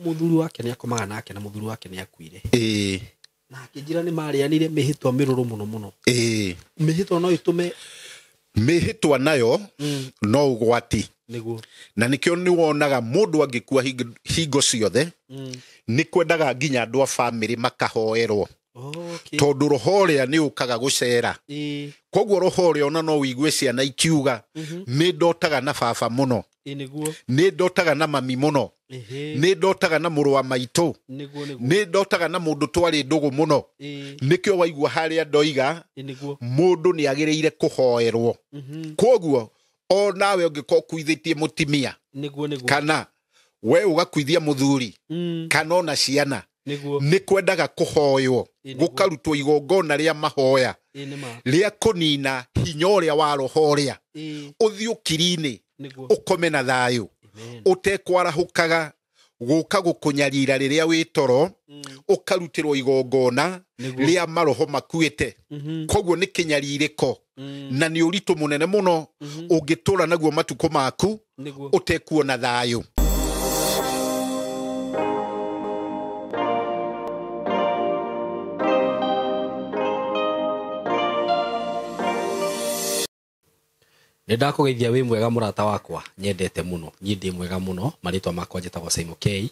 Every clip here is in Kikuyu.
Mũthuri wake nĩ akomaga nake na mũthuri wake nĩ akuire. Ĩĩ. Na akĩnjĩra nĩ marĩanire mĩhĩtwa mĩrũrũ mũno mũno. Ĩĩ. Mĩhĩtwa no ĩtũme mĩhĩtwa nayo no ũgwati. Nĩguo. Na nĩkĩo nĩ wonaga mũndũ angĩkua hingo ciothe nĩ kwendaga nginya andũ a bamĩrĩ makahoerwo. Okay. Tondũ roho ũrĩa nĩ ũkaga gũcera. Ĩĩ. Koguo roho ũrĩa ona no ũigue ciana ikiuga nĩ ndotaga na baba mũno. Ĩĩ nĩguo. Nĩ ndotaga na mami mũno. Ĩhĩ. Nĩ ndotaga na mũrũ wa maitũ. Nĩguo nĩguo. Nĩ ndotaga na mũndũ twarĩ ndũgũ mũno. Ĩĩ. Nĩkĩo waigua harĩa ndoiga Ĩĩ nĩguo. mũndũ nĩ agĩrĩire kũhoerwo. Koguo o nawe ũngĩkorwo ũkuithĩtie mũtumia Nĩguo nĩguo. kana we ũgakuithia mũthuri kana ona ciana Nĩguo. nĩ kwendaga kũhoywo Ĩĩ nĩguo. gũkarutwo igongona rĩa mahoya Ĩĩ nĩ ma. rĩa kũnina hinya ũrĩa wa roho ũrĩa. Ĩĩ. Ũthiĩ ũkiri-inĩ Nĩguo. ũkome na thayũ Amen. ũtekwarahũkaga gũka gũkũnyarira rĩrĩa wĩ toro ũkarutĩrwo igongona Nĩguo. rĩa maroho makuĩte. Koguo nĩ kĩnyarirĩko na nĩ ũritũ mũnene mũno ũngĩtũra naguo matukũ maku Nĩguo. ũtekuona thayũ. Nĩ ndakũgeithia wĩ mwega mũrata wakwa nyendete mũno niĩ ndĩ mwega mũno marĩtwa makwa njĩtagwo Simon K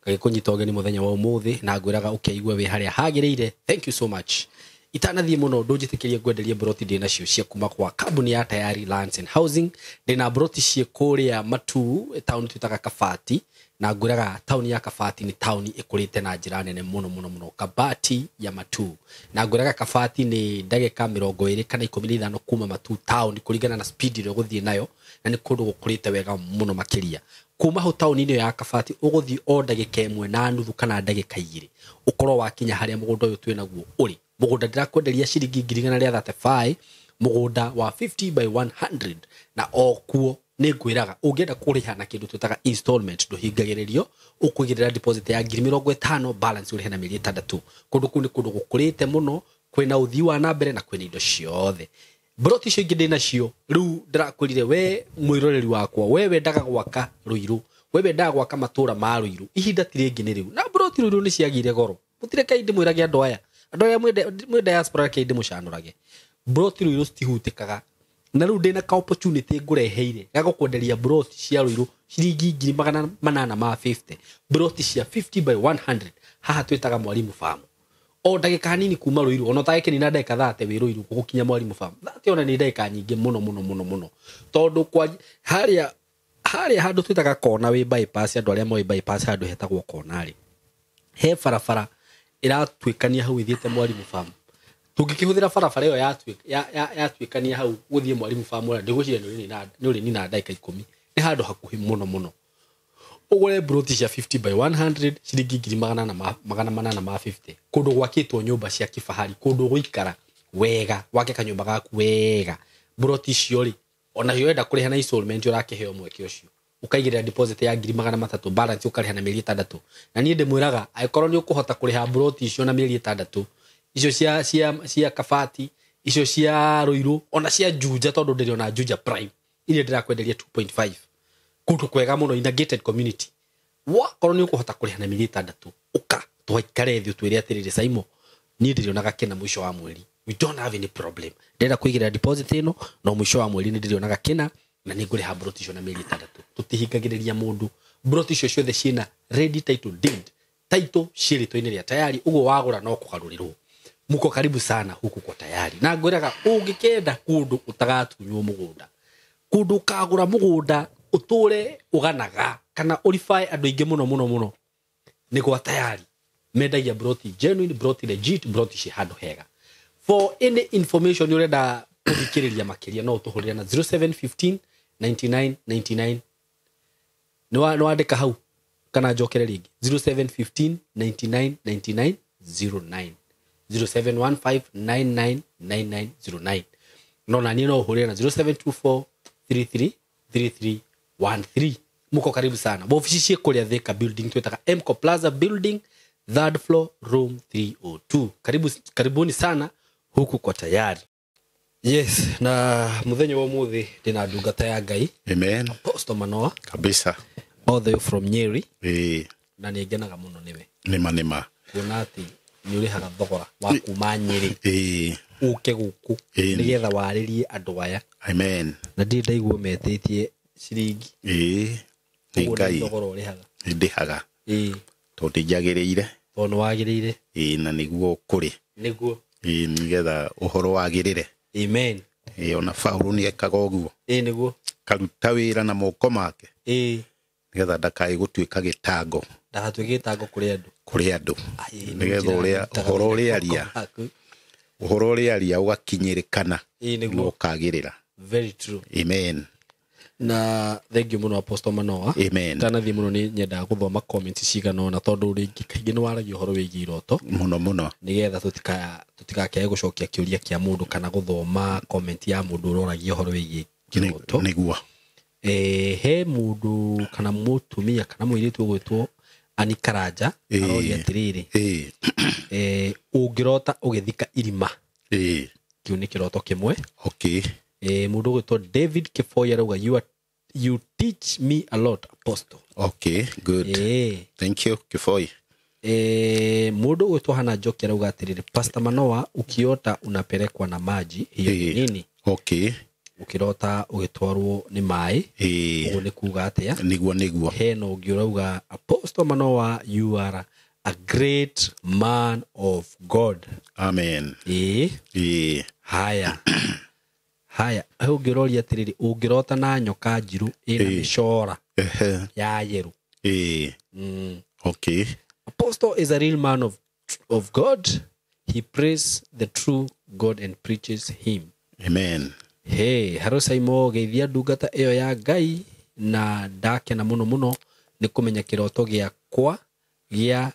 ngagĩkũnyita ũgeni mũthenya wa ũmũthĩ na ngwĩraga ũkeigue wĩ harĩa hagĩrĩire. Thank you so much. Itanathiĩ mũno ndũnjĩtĩkĩrie ngwenderie mburoti ndĩ nacio cia kuma kwa kambuni ya Tayari Lands and Housing. Ndĩna mburoti ciĩ kũrĩa Matuu taũni twĩtaga Kabati na ngwĩraga taũni ya Kabati nĩ taũni ĩkũrĩte na njĩra nene mũno mũno mũno, Kabati ya Matuu. Na ngwĩraga Kabati nĩ ndagĩka 25 kana 15 kuma Matuu taũni kũringana na speed ĩrĩa ũgũthiĩ nayo, na nĩ kũndũ gũkũrĩte wega mũno makĩria. Kuma hau taũni-inĩ ĩyo ya Kabati ũgũthiĩ o ndagĩka 1.5 kana ndagĩka 2 ũkorwo wakinya harĩa mũgũnda ũyũ twĩ naguo ũrĩ. Mũgũnda ndĩrakwenderia ciringi 135,000, mũgũnda wa 50 by 100, na o kuo nĩ ngwĩraga ũngĩenda kũrĩha na kĩndũ twĩtaga installment ndũhingagĩrĩrio, ũkũigĩrĩra deposit ya 50,000, balance ũrĩhe na mĩeri 6. Kũndũ kũu nĩ kũndũ gũkũrĩte mũno, kwĩna ũthii wa na mbere na kwĩna indo ciothe. Mburoti icio ingĩ ndĩ nacio rĩu ndĩrakwĩrire we mwĩroreri wakwa, we wendaga gwaka Ruiru, we wendaga gwaka matũra ma Ruiru, ihinda ti rĩngĩ nĩ rĩu. Na mburoti Ruiru nĩ ciagire goro, mũtireke ndĩmwĩrage andũ aya, andũ arĩa mwĩ diaspora reke ndĩmũcanũrage. Mburoti Ruiru citihutĩkaga, na rĩu ndĩna ka opportunity ngũreheire ga gũkwenderia mburoti cia Ruiru ciringi 850,000, mburoti cia 50 by 100 haha twĩtaga Mwalimu Farm. O ndagĩka nini kuma Ruiru, ona ũtagĩkĩnina ndagĩka 30 wĩ Ruiru gũkinya Mwalimu Farm. 30 ona nĩ ndagĩka nyingĩ mũno mũno mũno mũno, tondũ kwa harĩa handũ twĩtaga kona wĩ bypass, andũ arĩa moĩ bypass handũ hetagwo kona rĩ, he barabara ĩratuĩkania hau ĩthiĩte Mwalimu Farm. Tũngĩkĩhũthĩra barabara ĩyo yatuĩkania hau gũthiĩ Mwalimu Farm, ũrĩa ndĩgwĩciria nĩ ũrĩnina ndagĩka 10, nĩ handũ hakuhĩ mũno mũno. Ũgũre mburoti cia 50 by 100 ciringi 850,000, kũndũ gwakĩtwo nyũmba cia kifahari, kũndũ gũikara wega, wake kanyũmba gaku wega. Mburoti icio rĩ, ona cio wenda kũrĩha na installment ũrakĩheo mweke ũcio, ũkaigĩrĩra deposit ya 300,000, balance ũkarĩha na mĩeri 6. Na niĩ ndĩmwĩraga angĩkorwo nĩ ũkũhota kũrĩha mburoti icio na mĩeri 6, icio cia Kabati, icio cia Ruiru, ona cia Juja, tondũ ndĩrĩ ona Juja Prime iria ndĩrakwenderia 2.5, kũndũ kwega mũno in a gated community. Wakorwo nĩ ũkũhota kũrĩha na mĩeri 6, ũka twaikare thĩ ũtwĩre atĩrĩrĩ, Saimo, niĩ ndĩrĩonaga kĩna mũico wa mweri, we don't have any problem, ndĩrenda kũigĩrĩra deposit ĩno, no mũico wa mweri nĩ ndĩrĩonaga kĩna na nĩ ngũrĩha mburoti icio na mĩeri 6. Tũtihingagĩrĩria mũndũ, mburoti icio ciothe ciĩna ready title deed, title ciĩ rĩtwa-inĩ rĩa Tayari, ũguo wagũra no kũgarũrĩrwo. Muko karibu sana huku kwa Tayari. Na ngwĩraga ũngĩkenda kũndũ ũtagatunywo mũgũnda, kũndũ ũkagũra mũgũnda ũtũre ũganaga kana ũribae andũ aingĩ mũno mũno mũno, nĩ gwa Tayari. Mendagia mburoti genuine, mburoti legit, mburoti ciĩ handũ hega. For any information ũrenda gũthikĩrĩria makĩria no ũtũhũrĩre na 0715 99 99. Nĩ wandĩka hau kana njokere rĩngĩ? 0715 99 99 09, 0715 99 99 09. No na niĩ no ũhũrĩre na 0724 33 33 13. Muko karibu sana. Ofici ciĩ kũrĩa Thika building twĩtaga Mco Plaza building, 3rd floor, room 302. Karibuni sana huku kwa Tayari. Yes, na mũthenya wa ũmũthĩ ndĩna ndungata ya Ngai. Amen. Apostle Manoa. Kabisa. All the way from Nyeri. Ĩĩ. Na nĩ ngenaga mũno nĩwe. Nĩma nĩma. Kuona atĩ nĩ ũrĩhaga thogora wa kuma Nyĩrĩ Ĩĩ. ũke gũkũ Ĩĩ. nĩgetha warĩrie andũ aya. Amen. Na ndirĩ ndaigua metĩtie ciringi. Ĩĩ. Nĩ Ũguo nĩ Ngai thogora ũrĩhaga. ndĩhaga Ĩĩ. tondũ njagĩrĩire. Tondũ nĩ wagĩrĩire. Ĩĩ, na nĩguo kũrĩ. Nĩguo. Ĩĩ, nĩgetha ũhoro wagĩrĩre. Amen. Ĩĩ, ona Paũlũ nĩ ekaga ũguo. Ĩĩ nĩguo. Karuta wĩra na moko make. Ĩĩ. Nĩgetha ndakae gũtuĩka gĩtango. Ndagatuĩke gĩtango kũrĩ andũ. Kũrĩ andũ. Ai, Nĩgetha ũrĩa ũhoro ũrĩa aria, ũhoro ũrĩa aria ũgakinyĩrĩkana. Ĩĩ Na nĩguo. ũkagĩrĩra. Very true. Amen. Na thank you mũno Apostle Manoa. Amen. Tanathiĩ mũno nĩ nyendaga gũthoma comments cigana ũna tondũ rĩngĩ kaingĩ nĩ waragia ũhoro wĩgiĩ iroto. Mũno mũno. Nĩgetha tũtikakĩage gũcokia kĩũria kĩa mũndũ kana gũthoma comment ya mũndũ ũroragia ũhoro wĩgiĩ kĩroto. Nĩguo. He mũndũ kana mũtumia kana mũirĩtu ũgwĩtwo Ani Karanja aroria atĩrĩrĩ, ũngĩrota ũgĩthika irima. Kĩu nĩ kĩroto kĩmwe. Okay. Mũndũ ũgwĩtwo David Kĩboi arauga you teach me a lot, Apostle. Okay, good. Thank you, Kĩboi. Mũndũ ũgwĩtwo Hana Njoki arauga atĩrĩrĩ, Pastor Manoa, ukiota unapelekwa na maji, hiyo ni nini? Okay. Ũkĩrota ũgĩtwarwo nĩ maĩ, ũguo nĩ kuga atĩa? Nĩguo nĩguo. Hena ũngĩ ũrauga Apostle Manoa, you are a great man of God. Amen. Haya. Haya, he ũngĩ ũroria atĩrĩrĩ, ũngĩrota na nyoka njirũ ĩna mĩcora ya yerũ. Okay. Apostle is a real man of God. He prays the true God and preaches him. Amen. Hey, haro Saimo geithia ndungata ĩyo ya Ngai na ndakena mũno mũno nĩ kũmenya kĩroto gĩakwa gĩa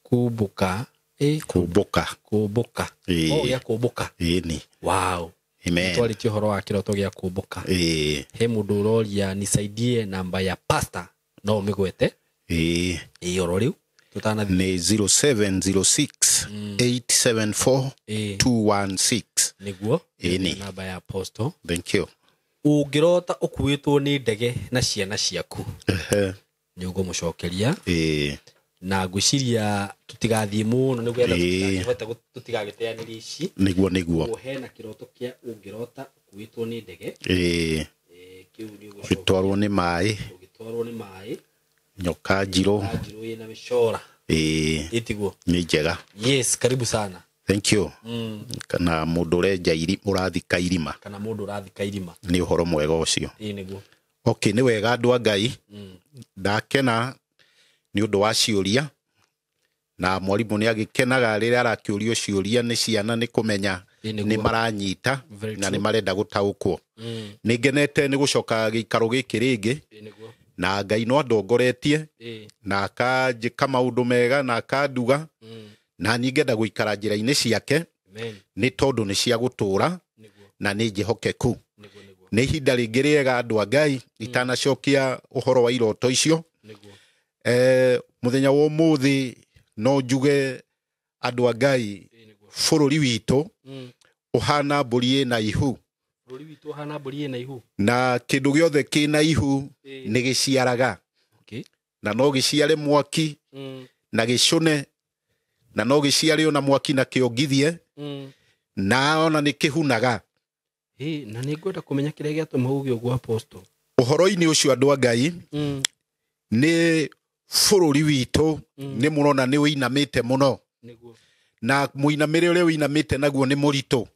kũmbũka. Kũmbũka. Kũmbũka. Oh, gĩa kũmbũka. Ĩni. Wow. Amen. Twarĩtie ũhoro wa kĩroto gĩa kũmbũka. He mũndũ ũroria nisaidie namba ya pastor, no ũmĩgwete. Ĩĩ, oro rĩu tũtanathiĩ. Nĩ 0706 874 216. Nĩguo. Ĩni. Namba ya apostle. Thank you. Ũngĩrota ũkuĩtwo nĩ ndege na ciana ciaku, nĩ ũkũmũcokeria. Na ngwĩciria tũtigathiĩ mũno nĩgetha tũtikahota tũtigagĩteanĩrie ici. Nĩguo nĩguo. Ũguo hena kĩroto kĩa ũngĩrota ũkuĩtwo nĩ ndege. Kĩu nĩ ũgũcokia. Ũgĩtwarwo nĩ maĩ. Ũgĩtwarwo nĩ maĩ. Nyoka njirũ. Nyoka njirũ ĩna mĩcora. Ĩtiguo. Nĩ njega. Yes, karibu sana. Thank you. Kana mũndũ ũrenja ũrathika irima. Kana mũndũ ũrathika irima. Nĩ ũhoro mwega ũcio. Ĩĩ nĩguo. Okay, nĩ wega andũ a Ngai. Ndakena nĩ ũndũ wa ciũria. Na mwarimũ nĩ agĩkenaga rĩrĩa arakĩũrio ciũria nĩ ciana nĩ kũmenya nĩ maranyita na nĩ marenda gũtaũkwo. Nĩ ngenete nĩ gũcoka gĩikaro gĩkĩ rĩngĩ. Na Ngai no andongoretie na akanjĩka maũndũ mega na akanduga. Na niĩ ngenda gũikara njĩra-inĩ ciake nĩ tondũ nĩ cia gũtũũra na nĩ njĩhokeku. Nĩ ihinda rĩngĩ rĩega andũ a Ngai itanacokia ũhoro wa iroto icio. Mũthenya wa ũmũthĩ no njuge andũ a Ngai bũrũri witũ ũhana mbũri ĩna ihu. Bũrũri witũ ũhana mbũri ĩna ihu. Na kĩndũ gĩothe kĩna ihu nĩ gĩciaraga. Na no gĩciare mwaki na gĩcũne, na no gĩciare ona mwaki na kĩongithie, na ona nĩ kĩhunaga. Na nĩ ngwenda kũmenya kĩrĩa gĩatũma uge ũguo Apostle. Ũhoro-inĩ ũcio andũ a Ngai nĩ bũrũri witũ nĩ mũrona nĩ ũinamĩte mũno. Na mũinamĩre ũrĩa ũinamĩte naguo nĩ mũritũ.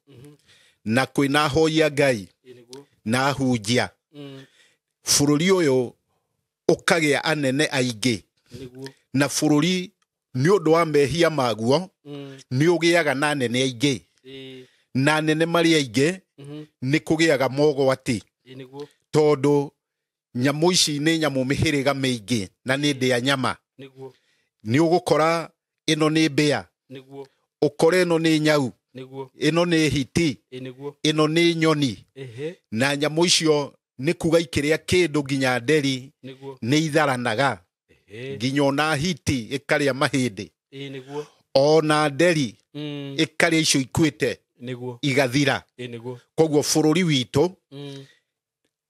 Na kwĩna ahoi a Ngai na ahunjia. Bũrũri ũyũ ũkagĩa anene aingĩ. Na bũrũri nĩ ũndũ wa mehia maguo nĩ ũgĩaga na anene aingĩ. Na anene marĩ aingĩ nĩ kũgĩaga mogwati. Tondũ nyamũ ici nĩ nyamũ mĩhĩrĩga mĩingĩ na nĩ ndĩa nyama. Nĩ ũgũkora ĩno nĩ mbĩa. Ũkore ĩno nĩ nyau. Ĩno nĩ hiti. Ĩno nĩ nyoni. Na nyamũ icio nĩ kuga ikĩrĩa kĩndũ nginya nderi nĩ itharanaga. Nginya ona hiti ĩkarĩa mahĩndĩ. Ona nderi ĩkarĩa icio ikuĩte igathira. Koguo bũrũri witũ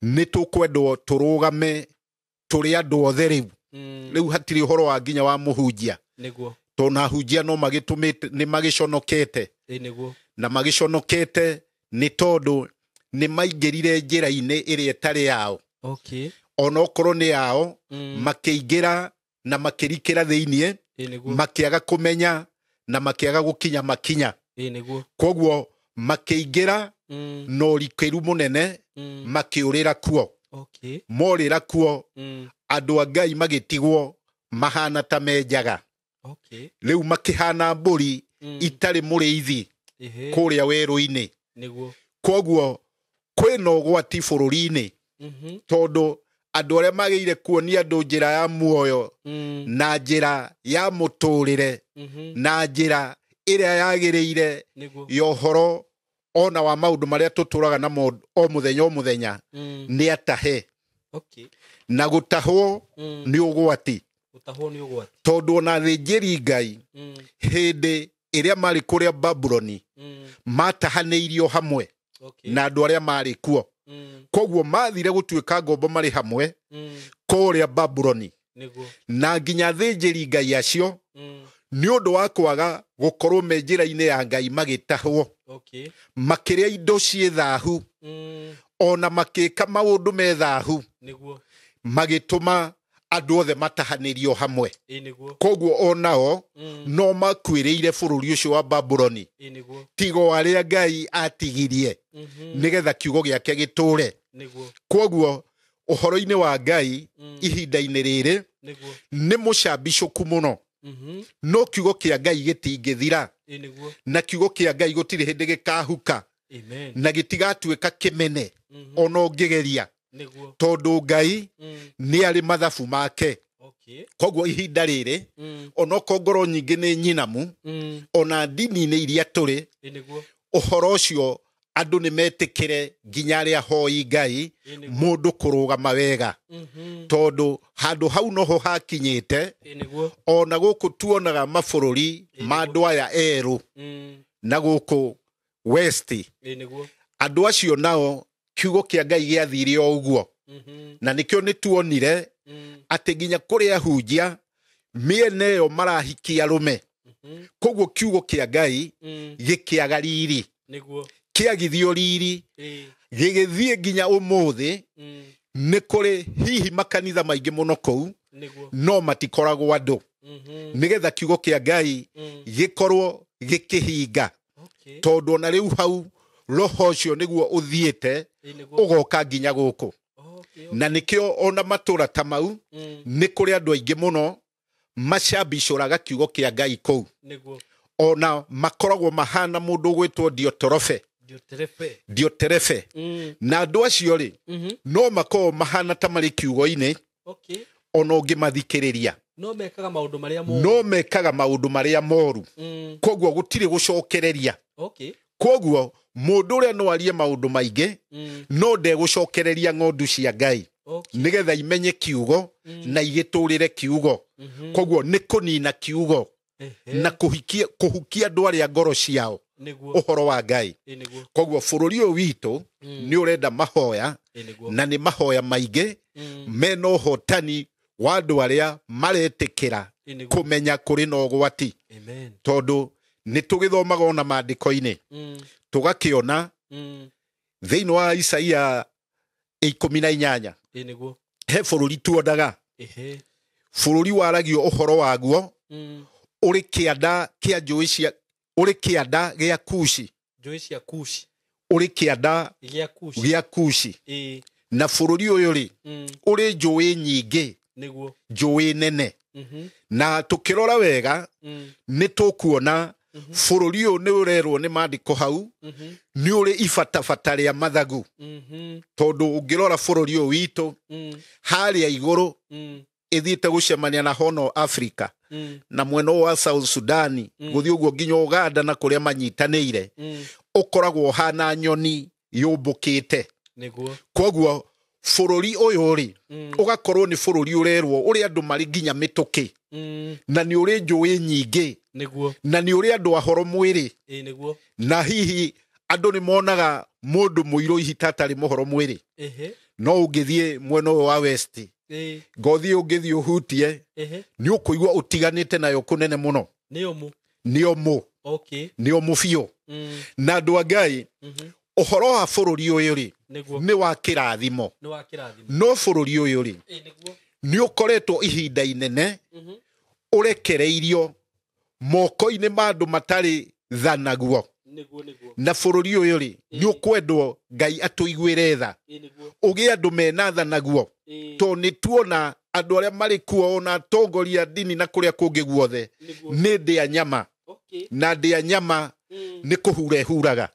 nĩ tũkwendwo tũrũgame tũrĩ andũ othe rĩu. Rĩu hatirĩ ũhoro wa nginya wa mũhunjia. Nĩguo. Tondũ na ahunjia no magĩtũmĩte nĩ magĩconokete. Nĩguo. Na magĩconokete nĩ tondũ nĩ maingĩrire njĩra-inĩ ĩrĩa ĩtarĩ yao. Okay. Onokorwo nĩ yao, makĩingĩra na makĩrikĩra thĩiniĩ, Nĩguo. makĩaga kũmenya na makĩaga gũkinya makinya. Nĩguo. Koguo makĩingĩra na ũrikĩru mũnene, makĩũrĩra kuo. Okay. Morĩra kuo, andũ a Ngai magĩtigwo mahana ta menjaga. Okay. Rĩu makĩhana mbũri itarĩ mũrĩithi kũrĩa werũ-inĩ. Nĩguo. Koguo kwĩna ũgwati bũrũri-inĩ, tondũ andũ arĩa magĩire kuonia andũ njĩra ya muoyo na njĩra ya mũtũrĩre na njĩra ĩrĩa yagĩrĩire ya ũhoro ona wa maũndũ marĩa tũtũraga namo o mũthenya o mũthenya nĩ atahe. Okay. Na gũtahwo nĩ ũgwati. Gũtahwo nĩ ũgwati. Tondũ ona athĩnjĩri Ngai hĩndĩ ĩrĩa marĩ kũrĩa Babuloni matahanĩirio hamwe na andũ arĩa marĩ kuo. Koguo mathire gũtuĩka ngombo marĩ hamwe kũrĩa Babuloni. Nĩguo. Na nginya athĩnjĩri Ngai acio nĩ ũndũ wa kwaga gũkorwo me njĩra-inĩ ya Ngai magĩtahwo. Okay. Makĩrĩa indo ciĩ thahu ona makĩka maũndũ me thahu. Nĩguo. Magĩtũma andũ othe matahanĩrio hamwe. Nĩguo. Koguo onao no makuĩrĩire bũrũri ũcio wa Babuloni. Nĩguo. Tigo arĩa Ngai atigirie nĩgetha kiugo gĩake gĩtũre. Nĩguo. Koguo ũhoro-inĩ wa Ngai ihinda-inĩ rĩrĩ Nĩguo. nĩ mũcambicũku mũno. No kiugo kĩa Ngai gĩtingĩthira. Nĩguo. Na kiugo kĩa Ngai gũtirĩ hĩndĩ gĩkahuka. Amen. Na gĩtigatuĩka kĩmene ona ũngĩgeria. Nĩguo. Tondũ Ngai nĩ arĩ mathabu make. Okay. Koguo ihinda rĩrĩ onokorwo ngoro nyingĩ nĩ nyinamu ona ndini-inĩ iria tũrĩ Nĩguo. ũhoro ũcio andũ nĩ metĩkĩre nginya arĩa hoi Ngai mũndũ kũrũgama wega. Tondũ handũ hau noho hakinyĩte. Nĩguo. Ona gũkũ tuonaga mabũrũri ma andũ aya erũ na gũkũ West. Nĩguo. Andũ acio nao kiugo kĩa Ngai gĩathire o ũguo. Na nĩkĩo nĩ tuonire atĩ nginya kũrĩa ahunjia mĩena ĩyo marahikia arũme. Koguo kiugo kĩa Ngai gĩkĩaga riri. Nĩguo. Kĩagithio riri gĩgĩthiĩ nginya ũmũthĩ nĩ kũrĩ hihi makanitha maingĩ mũno kũu no matikoragwo andũ. Nĩgetha kiugo kĩa Ngai gĩkorwo gĩkĩhinga. Tondũ ona rĩu hau roho ũcio nĩguo ũthiĩte ũgoka nginya gũkũ. Na nĩkĩo ona matũra ta mau nĩ kũrĩ andũ aingĩ mũno macambicũraga kiugo kĩa Ngai kũu. Nĩguo. Ona makoragwo mahana mũndũ ũgwĩtwo Dioterefe. Dioterefe. Dioterefe. Na andũ acio rĩ no makoragwo mahana ta marĩ kiugo-inĩ. Okay. Ona ũngĩmathikĩrĩria. No mekaga maũndũ marĩa moru. No mekaga maũndũ marĩa moru. Koguo gũtirĩ gũcokereria. Okay. Koguo mũndũ ũrĩa no arie maũndũ maingĩ no ndegũcokereria ng'ondu cia Ngai. Okay. Nĩgetha imenye kiugo na igĩtũrĩre kiugo. Koguo nĩ kũnina kiugo na kũhukia andũ arĩa ngoro ciao Nĩguo. ũhoro wa Ngai. Nĩguo. Koguo bũrũri ũyũ witũ nĩ ũrenda mahoya Nĩguo. na nĩ mahoya maingĩ mena ũhotani wa andũ arĩa maretĩkĩra kũmenya kũrĩ na ũgwati. Amen. Tondũ nĩ tũgĩthomaga ona maandĩko-inĩ tũgakĩona thĩinĩ wa Isaia 18 Nĩguo. he bũrũri tuonaga bũrũri waragio ũhoro waguo ũrĩ kĩanda kĩa njũĩ cia ũrĩ kĩanda gĩa Kushi. Njũĩ cia Kushi. Ũrĩ kĩanda gĩa Kushi. Gĩa Kushi. Na bũrũri ũyũ rĩ ũrĩ njũĩ nyingĩ. Nĩguo. Njũĩ nene. Na tũkĩrora wega nĩ tũkuona bũrũri ũyũ nĩ ũrerwo nĩ maandĩko hau nĩ ũrĩ ibatabata rĩa mathagu. Tondũ ũngĩrora bũrũri ũyũ witũ harĩa igũrũ ĩthiĩte gũcemania na Horn of Africa na mwena wa South Sudan gũthiĩ ũguo nginya Uganda na kũrĩa manyitanĩire ũkoragwo ũhana nyoni yũmbũkĩte. Nĩguo. Koguo bũrũri ũyũ rĩ ũgakorwo nĩ bũrũri ũrerwo ũrĩa andũ marĩ nginya mĩtũkĩ na nĩ ũrĩ njũĩ nyingĩ. Nĩguo. Na nĩ ũrĩ andũ ahoro mwĩrĩ. Nĩguo. Na hihi andũ nĩ monaga mũndũ mũirũ ihi ta atarĩ mũhoro mwĩrĩ. No ũngĩthiĩ mwena ũyũ wa west, ngothi ũngĩthiĩ ũhutie, nĩ ũkũigua ũtiganĩte nayo kũnene mũno. Nĩ ũmũ. Nĩ ũmũ biũ. Na andũ a Ngai, ũhoro wa bũrũri ũyũ rĩ, nĩ wa kĩrathimo. No bũrũri ũyũ rĩ, nĩ ũkoretwo ihinda inene ũrekereirio moko-inĩ ma andũ matarĩ tha naguo. Na bũrũri ũyũ rĩ, nĩ ũkwendwo Ngai atũiguĩre tha, ũgĩe andũ mena tha naguo, tondũ nĩ tuona andũ arĩa marĩ kuo ona atongoria ndini na kũrĩa kũngĩ guothe nĩ ndĩa nyama. Na ndĩa nyama nĩ kũhura ĩhuraga,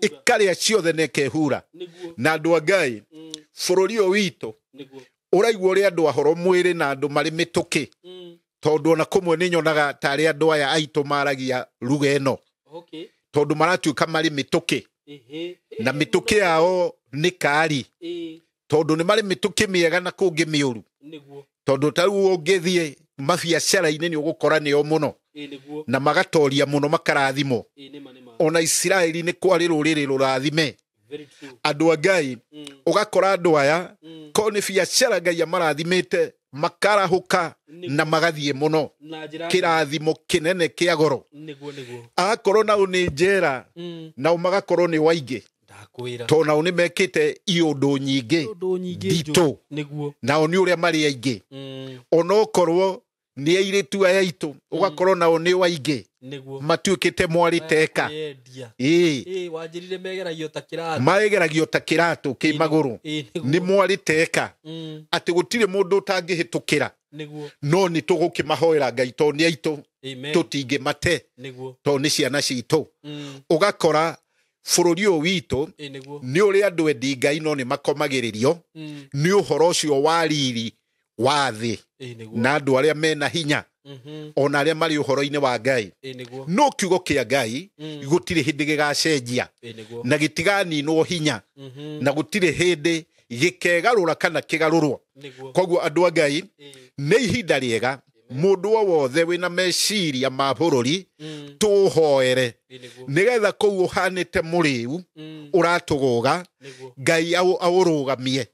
ĩkarĩa ciothe na ĩkehura. Na andũ a Ngai, bũrũri ũyũ witũ ũraigua ũrĩa andũ ahoro mwĩrĩ na andũ marĩ mĩtũkĩ, tondũ ona kũmwe nĩ nyonaga tarĩ andũ aya aitũ maragia ruga ĩno, tondũ maratuĩka marĩ mĩtũkĩ, na mĩtũkĩ yao nĩ kari, tondũ nĩ marĩ mĩtũkĩ mĩega na kũngĩ mĩũru. Tondũ ta rĩu ũngĩthiĩ mabiacara-inĩ nĩ ũgũkora nĩo mũno, na magatoria mũno makarathimwo. Ona Isiraeli nĩ kwarĩ rũrĩrĩ rũrathime. Andũ a Ngai, ũgakora andũ aya ko nĩ biacara Ngai amarathimĩte, makarahũka na magathiĩ mũno, kĩrathimo kĩnene kĩa goro. Agakorwo nao nĩ njera, nao magakorwo nĩ waingĩ, tondũ nao nĩ mekĩte iũndũ nyingĩ nditũ, nao nĩ ũrĩa marĩ aingĩ. Onokorwo nĩ airĩtu aya aitũ, ũgakorwo nao nĩ waingĩ, matuĩkĩte mwarĩ teka. Mageragio ta kĩratũ kĩ magũrũ, nĩ mwarĩ teka, atĩ gũtirĩ mũndũ ũtangĩhĩtũkĩra. No nĩ tũgũkĩmahoera Ngai tondũ nĩ aitũ, tũtingĩmate tondũ nĩ ciana citũ. Ũgakora bũrũri ũyũ witũ nĩ ũrĩa andũ endi Ngai no nĩ makomagĩrĩrio nĩ ũhoro ũcio wa riri wa thĩ, na andũ arĩa mena hinya, ona arĩa marĩ ũhoro-inĩ wa Ngai. No kiugo kĩa Ngai gũtirĩ hĩndĩ gĩgacenjia, na gĩtiganinwo hinya, na gũtirĩ hĩndĩ gĩkegarũra kana kĩgarũrwo. Koguo andũ a Ngai, nĩ ihinda rĩega mũndũ o wothe wĩna meciria ma bũrũri tũũhoere, nĩgetha kũu ũhanĩte mũrĩu ũratũgũga, Ngai aũrũgamie,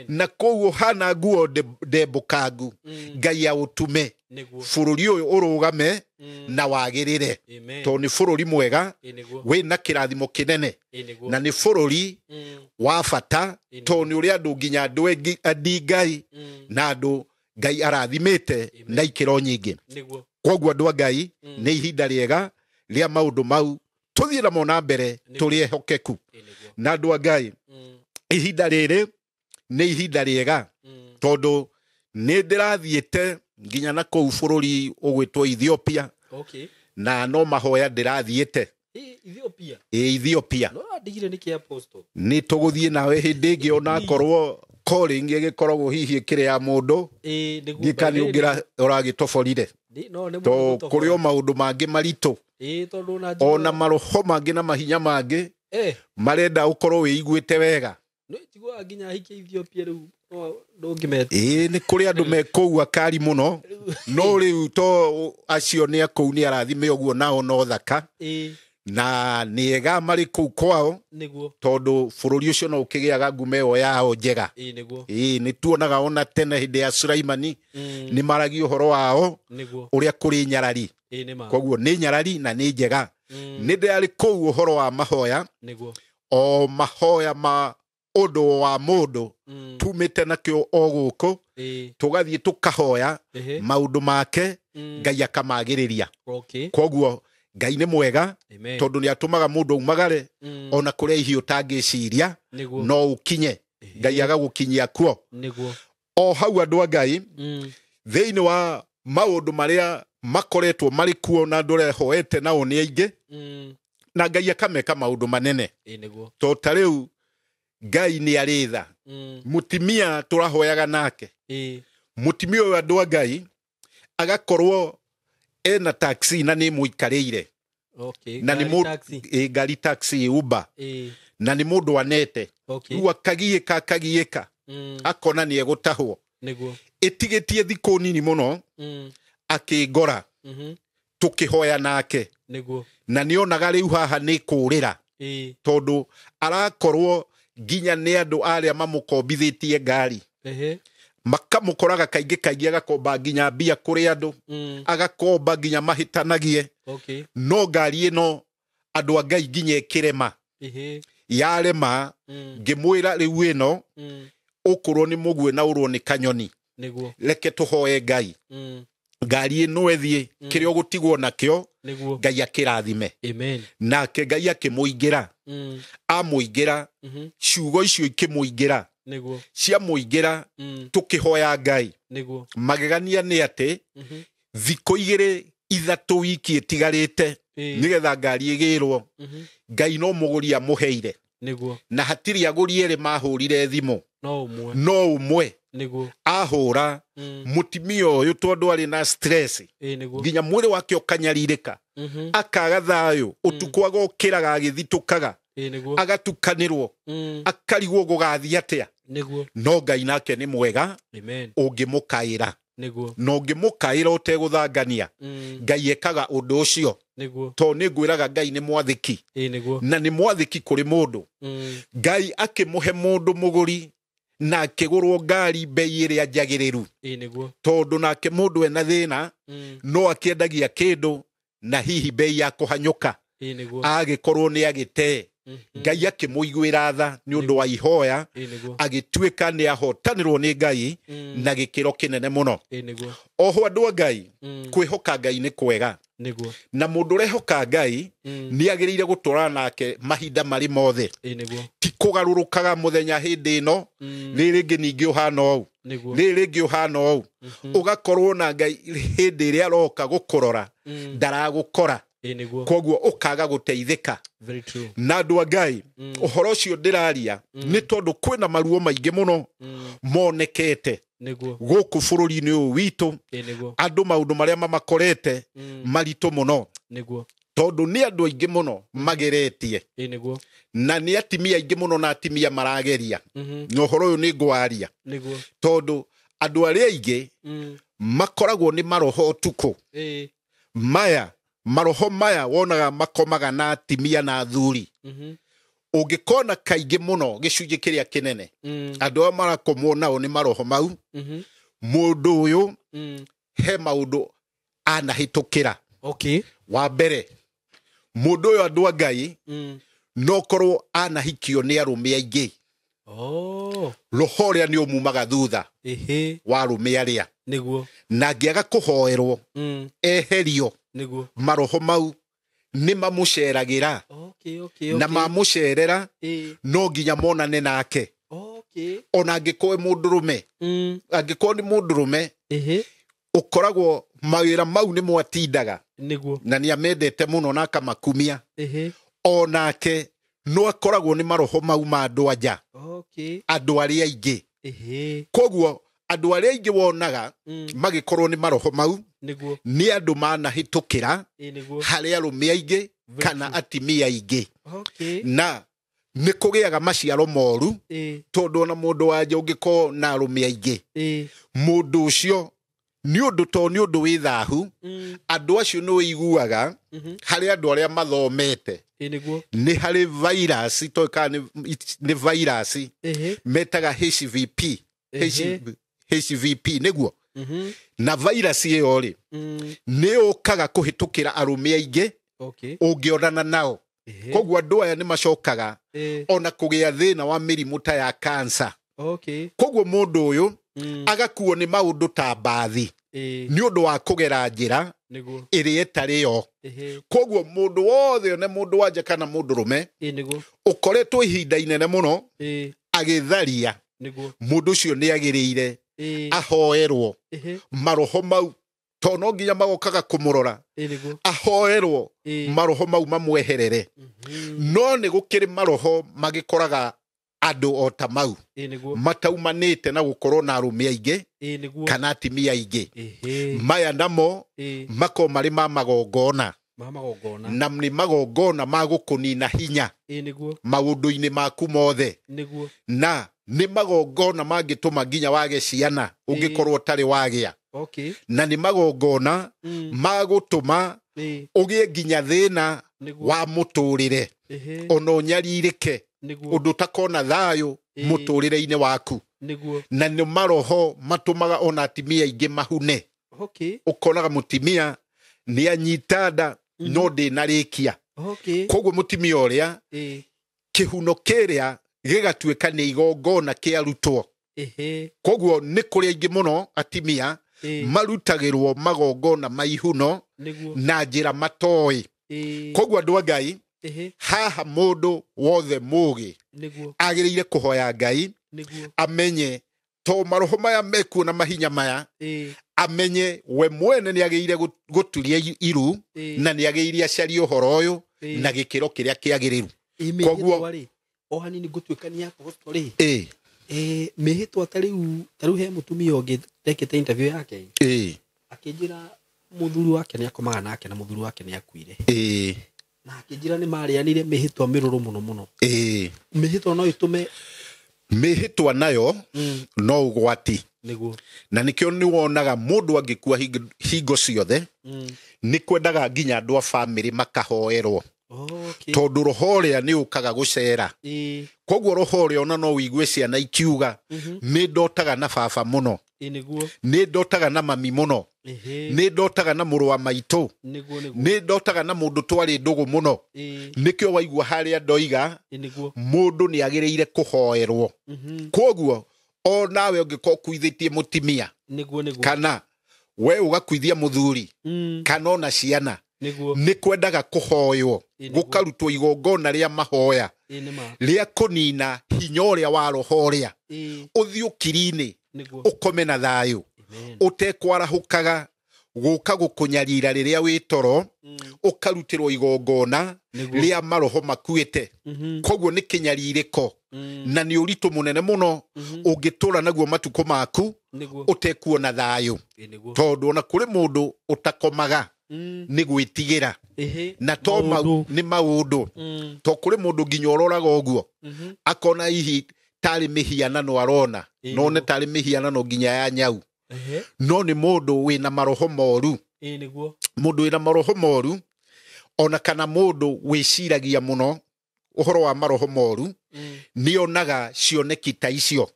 na kũu ũhana nguo ndembũkangu, Ngai aũtume bũrũri ũyũ ũrũgame na wagĩrĩre, tondũ nĩ bũrũri mwega wĩna kĩrathimo kĩnene, na nĩ bũrũri wa bata, tondũ nĩ ũrĩa andũ nginya andũ endi Ngai na andũ Ngai arathimĩte na ikĩro nyingĩ. Koguo andũ a Ngai, nĩ ihinda rĩega rĩa maũndũ mau tũthiĩ namo na mbere tũrĩ ehokeku. Na andũ a Ngai, ihinda rĩrĩ nĩ ihinda rĩega, tondũ nĩ ndĩrathiĩte nginya na kũu bũrũri ũgwĩtwo Ethiopia, na no mahoya ndĩrathiĩte. Ethiopia. Nĩ tũgũthiĩ nawe hĩndĩ ĩngĩ, onakorwo calling ĩgĩkoragwo hihi ĩkĩrĩ ya mũndũ, ngĩka nĩ ũngĩ ũragĩtoborire, to kũrĩ o maũndũ mangĩ maritũ, ona maroho mangĩ na mahinya mangĩ marenda ũkorwo wĩiguĩte wega. Nĩ kũrĩ andũ me kũu akari mũno, no rĩu to acio nĩ akũu nĩ arathime ũguo nao no thaka, na nĩ ega marĩ kũu kwao, tondũ bũrũri ũcio no ũkĩgĩaga ngumo ĩyo yao njega. Nĩ tuonaga ona tene hĩndĩ ya Sulaimani nĩ maragia ũhoro wao ũrĩa kũrĩ nyarari. Koguo nĩ nyarari na nĩ njega. Nĩ ndĩrarĩ kũu ũhoro wa mahoya, o mahoya ma ũndũ wa mũndũ tumĩte nakĩo o gũkũ, tũgathiĩ tũkahoya maũndũ make, Ngai akamagĩrĩria. Koguo Ngai nĩ mwega, tondũ nĩ atũmaga mũndũ aumagare ona kũrĩa ihiũ ũtangĩciria, no ũkinye, Ngai agagũkinyia kuo. O hau andũ a Ngai, thĩinĩ wa maũndũ marĩa makoretwo marĩ kuo na andũ arĩa hoete nao nĩ aingĩ, na Ngai akameka maũndũ manene. To ta rĩu Ngai nĩ arĩ tha. Mũtimia tũrahoyaga nake, mũtimia ũyũ andũ a Ngai agakorwo ena taxi na nĩ mũikarĩire, na nĩ ngari taxi Uber, na nĩ mũndũ anete, rĩu akagiĩka akagiĩka, akona nĩ egũtahwo, ĩtigĩtie thikũ nini mũno, akĩngora, tũkĩhoya nake, na nĩonaga rĩu haha nĩ kũũrĩra, tondũ arakorwo Nginya nĩ andũ arĩa mamũkombithĩtie ngari. Makamũkoraga kaingĩ kaingĩ agakomba nginya mbia kũrĩ andũ. Agakomba nginya mahĩtanagie. No ngari ĩno andũ a Ngai nginya ĩkĩrema. Yarema ngĩmwĩra rĩu ĩno ũkũrwo nĩ mũguĩ na ũrwo nĩ kanyoni. Reke tũhoe Ngai. Ngari ĩno ĩthiĩ kĩrĩa ũgũtigwo nakĩo Ngai akĩrathime. Nake Ngai akĩmũingĩra. Amũingĩra ciugo icio ikĩmũingĩra. Ciamũingĩra tũkĩhoya Ngai. Magegania nĩ atĩ thikũ igĩrĩ ithatũ wiki ĩtigarĩte nĩgetha ngari ĩgĩrwo Ngai no mũgũri amũheire. Na hatirĩ agũri erĩ mahũrire thimũ no ũmwe ahũra mũtumia ũyũ tondũ arĩ na stress nginya mwĩrĩ wake ũkanyarirĩka akaga thayũ ũtukũ agokĩraga agĩthitũkaga agatukanĩrwo akarigwo gũgathiĩ atĩa. No Ngai nake nĩ mwega ũngĩmũkaĩra. Na ũngĩmũkaĩra ũtegũthangania Ngai ekaga ũndũ ũcio tondũ nĩ ngwĩraga Ngai nĩ mwathĩki na nĩ mwathĩki kũrĩ mũndũ. Ngai akĩmũhe mũndũ mũgũri na akĩgũrwo ngari bei ĩrĩa njagĩrĩru tondũ nake mũndũ ena thĩna no akĩendagia kĩndũ na hihi bei ya kũhanyũka agĩkorwo nĩ agĩte. Ngai akĩmũiguĩra tha nĩ ũndũ wa ihoya agĩtuĩka nĩ ahotanĩrwo nĩ Ngai na gĩkĩro kĩnene mũno. Oho andũ a Ngai kwĩhoka Ngai nĩ kwega na mũndũ ũrehoka Ngai nĩ agĩrĩire gũtwarana nake mahinda marĩ mothe ti kũgarũrũkaga mũthenya hĩndĩ ĩno rĩrĩ rĩngĩ ningĩ ũhana ũũ rĩrĩ rĩngĩ ũhana ũũ ũgakorwo na Ngai hĩndĩ ĩrĩa aroka gũkũrora ndaragũkora koguo ũkaga gũteithĩka. Na andũ a Ngai ũhoro ũcio ndĩraria nĩ tondũ kwĩna maruo maingĩ mũno monekete gũkũ bũrũri-inĩ ũyũ witũ andũ maũndũ marĩa mamakorete maritũ mũno tondũ nĩ andũ aingĩ mũno mageretie na nĩ atimia aingĩ mũno na atimia marageria na ũhoro ũyũ nĩ ngwaria tondũ andũ arĩa aingĩ makoragwo nĩ maroho ũtukũ maya maroho maya wonaga makomaga na atimia na athuri. Ũngĩkona kaingĩ mũno gĩcunjĩ kĩrĩa kĩnene andũ arĩa marakomwo nao nĩ maroho mau mũndũ ũyũ he maũndũ anahĩtũkĩra. Wa mbere mũndũ ũyũ andũ a Ngai no korwo anahikio nĩ arũme aingĩ. Roho ũrĩa nĩ ũmumaga thutha wa arũme arĩa na angĩaga kũhoerwo eherio maroho mau nĩ mamũceragĩra na mamũcerera no nginya monane nake ona angĩkorwo mũndũrũme angĩkorwo nĩ mũndũrũme ũkoragwo mawĩra mau nĩ mwatindaga na nĩ amendete mũno na akamakumia onake no akoragwo nĩ maroho mau ma andũ anja andũ arĩa aingĩ. Koguo andũ arĩa aingĩ wonaga magĩkorwo nĩ maroho mau nĩ andũ manahĩtũkĩra harĩ arũme aingĩ kana atimia aingĩ na nĩ kũgĩaga maciaro moru tondũ ona mũndũ wanja ũngĩkorwo na arũme aingĩ mũndũ ũcio nĩ ũndũ to nĩ ũndũ wĩ thahu andũ acio nĩ ũiguaga harĩ andũ arĩa mathomete nĩ harĩ virus toĩ kana nĩ virus metaga HVP HVP nĩguo na virus ĩyo rĩ nĩ ũkaga kũhĩtũkĩra arũme aingĩ ũngĩonana nao. Koguo andũ aya nĩ macokaga ona kũgĩa thĩna wa mĩrimũ ta ya cancer. Koguo mũndũ ũyũ agakuo nĩ maũndũ ta mbathi nĩ ũndũ wa kũgera njĩra ĩrĩa ĩtarĩ yo. Koguo mũndũ wothe one mũndũ wanja kana mũndũrũme ũkoretwo ihinda inene mũno agĩtharia mũndũ ũcio nĩ agĩrĩire ahoerwo maroho mau to no nginya magokaga kũmũrora ahoerwo maroho mau mamweherere. No nĩ gũkĩrĩ maroho magĩkoraga andũ o ta mau mataumanĩte na gũkorwo na arũme aingĩ kana atimia aingĩ maya namo makorwo marĩ ma magongona na nĩ magongona ma gũkũnina hinya maũndũ-inĩ maku mothe na nĩ magongona mangĩtũma nginya wage ciana ũngĩkorwo ũtarĩ wagĩa na nĩ magongona ma gũtũma ũgĩe nginya thĩna wa mũtũrĩre ona ũnyarirĩke. Ũndũ ũtakona thayũ mũtũrĩre-inĩ waku. Na nĩ maroho matũmaga ona atimia aingĩ mahune. Ũkonaga mũtimia nĩ anyita nda no ndĩnarĩkia. Koguo mũtimia ũrĩa kĩhuno kĩrĩa gĩgatuĩka nĩ igongona kĩarutwo. Koguo nĩ kũrĩ aingĩ mũno atimia marutagĩrwo magongona ma ihuno na njĩra matoĩ. Koguo andũ a Ngai, haha mũndũ wothe mũgĩ agĩrĩire kũhoya Ngai amenye to maroho maya mekuo na mahinya maya, amenye we mwene nĩ agĩrĩire gũturia iru na nĩ agĩrĩire acarie ũhoro ũyũ na gĩkĩro kĩrĩa kĩagĩrĩru. Koguo o hanini ngũtuĩkania apostle rĩ, mĩhĩtwa ta rĩu he mũtumia ũngĩ ndekĩte interview yake, akĩnjĩra mũthuri wake nĩ akomaga nake na mũthuri wake nĩ akuire, na akĩnjĩra nĩ marĩanire mĩhĩtwa mĩrũrũ mũno mũno. Mĩhĩtwa no ĩtũme mĩhĩtwa nayo no ũgwati. Na nĩkĩo nĩ wonaga mũndũ angĩkua hingo ciothe nĩ kwendaga nginya andũ a bamĩrĩ makahoerwo. Tondũ roho ũrĩa nĩ ũkaga gũcera. Koguo roho ũrĩa ona no ũigue ciana ikiuga nĩ ndotaga na baba mũno, nĩ ndotaga na mami mũno, nĩ ndotaga na mũrũ wa maitũ, nĩ ndotaga na mũndũ twarĩ ndũgũ mũno. Nĩkĩo waigua harĩa ndoiga mũndũ nĩ agĩrĩire kũhoerwo. Koguo o nawe ũngĩkorwo ũkuithĩtie mũtimia kana we ũgakuithia mũthuri kana ona ciana, nĩ kwendaga kũhoywo, gũkarutwo igongona rĩa mahoya rĩa kũnina hinya ũrĩa wa roho ũrĩa, ũthiĩ ũkiri-inĩ ũkome na thayũ ũtekwarahũkaga gũka gũkũnyarira rĩrĩa wĩ toro, ũkarutĩrwo igongona rĩa maroho makuĩte. Koguo nĩ kĩnyarirĩko na nĩ ũritũ mũnene mũno ũngĩtũra naguo matukũ maku ũtekuona thayũ, tondũ ona kũrĩ mũndũ ũtakomaga nĩ gwĩtigĩra na to nĩ maũndũ, to kũrĩ mũndũ nginya ũroraga ũguo akona hihi tarĩ mĩhianano arona, no nĩ tarĩ mĩhianano nginya ya nyau, no nĩ mũndũ wĩna maroho moru. Mũndũ wĩna maroho moru ona kana mũndũ wĩciragia mũno ũhoro wa maroho moru nĩ onaga cioneki ta icio,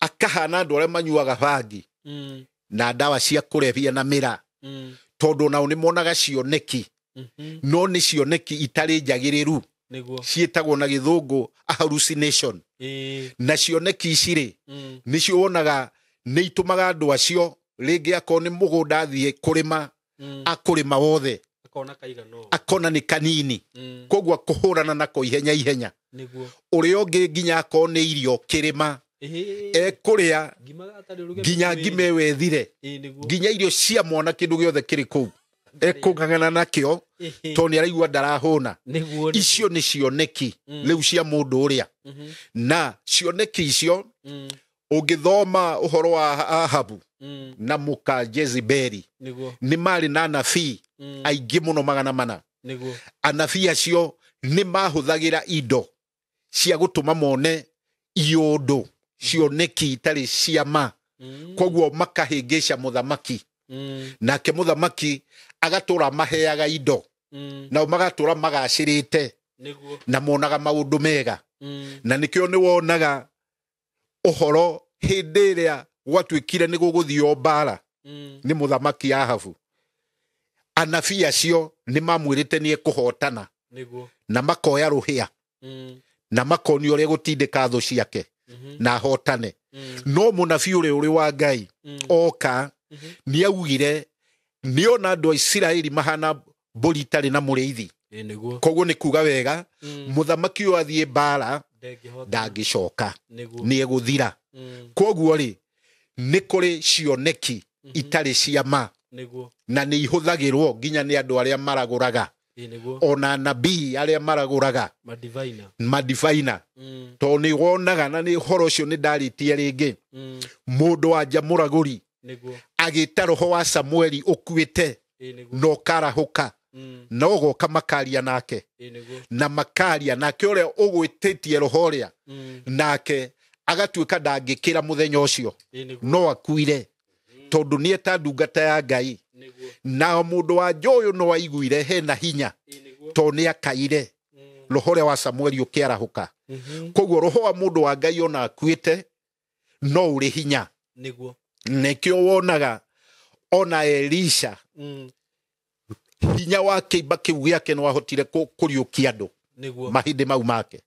akahana andũ arĩa manyuaga bangi na ndawa cia kũrebia na mĩra, tondũ nao nĩ monaga cioneki no nĩ cioneki itarĩ njagĩrĩru, ciĩtagwo na gĩthũngũ hallucination. Na cioneki ici rĩ nĩcio wonaga nĩ itũmaga andũ acio rĩngĩ akorwo nĩ mũgũnda athiĩ kũrĩma akũrĩma wothe akona nĩ kanini, koguo akũhũrana nako ihenya ihenya. Ũrĩa ũngĩ nginya akorwo nĩ irio kĩrĩma ekũrĩa nginya ngima ĩyo ĩthire, nginya irio cia mwana kĩndũ gĩothe kĩrĩ kũu ekũng'ang'ana nakĩo tondũ nĩ araigua ndarahũna. Icio nĩ cioneki rĩu cia mũndũ ũrĩa. Na cioneki icio ũngĩthoma ũhoro wa Ahabu na mũka Jezebeli nĩ marĩ na anabii aingĩ mũno 400. Anabii acio nĩ mahũthagĩra indo cia gũtũma mone iũndũ cioneki itarĩ cia ma, koguo makahĩngĩca mũthamaki, nake mũthamaki agatũra maheaga indo nao magatũra magacĩrĩte na monaga maũndũ mega. Na nĩkĩo nĩ wonaga ũhoro hĩndĩ ĩrĩa gwatuĩkire nĩ gũgũthio mbara nĩ mũthamaki Ahabu, anabii acio nĩ mamwĩrĩte nĩ ekũhotana na makoya rũhĩa na makonio ũrĩa gũtindĩka thũ ciake na ahotane. No mũnabii ũrĩa ũrĩ wa Ngai oka nĩ augire nĩona andũ a Isiraeli mahana mbũri itarĩ na mũrĩithi. Koguo nĩ kuga wega mũthamaki ũyũ athiĩ mbara ndangĩcoka, nĩ egũthira. Koguo rĩ nĩ kũrĩ cioneki itarĩ cia ma na nĩ ihũthagĩrwo nginya nĩ andũ arĩa maragũraga ona nabii arĩa maragũraga madivaina, tondũ nĩ wonaga na nĩ ũhoro ũcio nĩ ndarĩtie rĩngĩ mũndũ wa nja mũragũri agĩta roho wa Samueli ũkuĩte na ũkarahũka na ũgoka makaria nake na makaria nake ũrĩa ũgwĩtĩtie roho ũrĩa nake agatuĩka ndangĩkĩra mũthenya ũcio no akuire tondũ nĩ eta ndungata ya Ngai. Na mũndũ wa nja ũyũ no aiguire hena hinya tondũ nĩ akaire roho ũrĩa wa Samueli ũkĩarahũka. Koguo roho wa mũndũ wa Ngai ona akuĩte no ũrĩ hinya. Nĩguo. Nĩkĩo wonaga ona Elisha hinya wa kĩimba kĩu gĩake nĩwahotire kũriũkia andũ Nĩguo. mahĩndĩ mau make.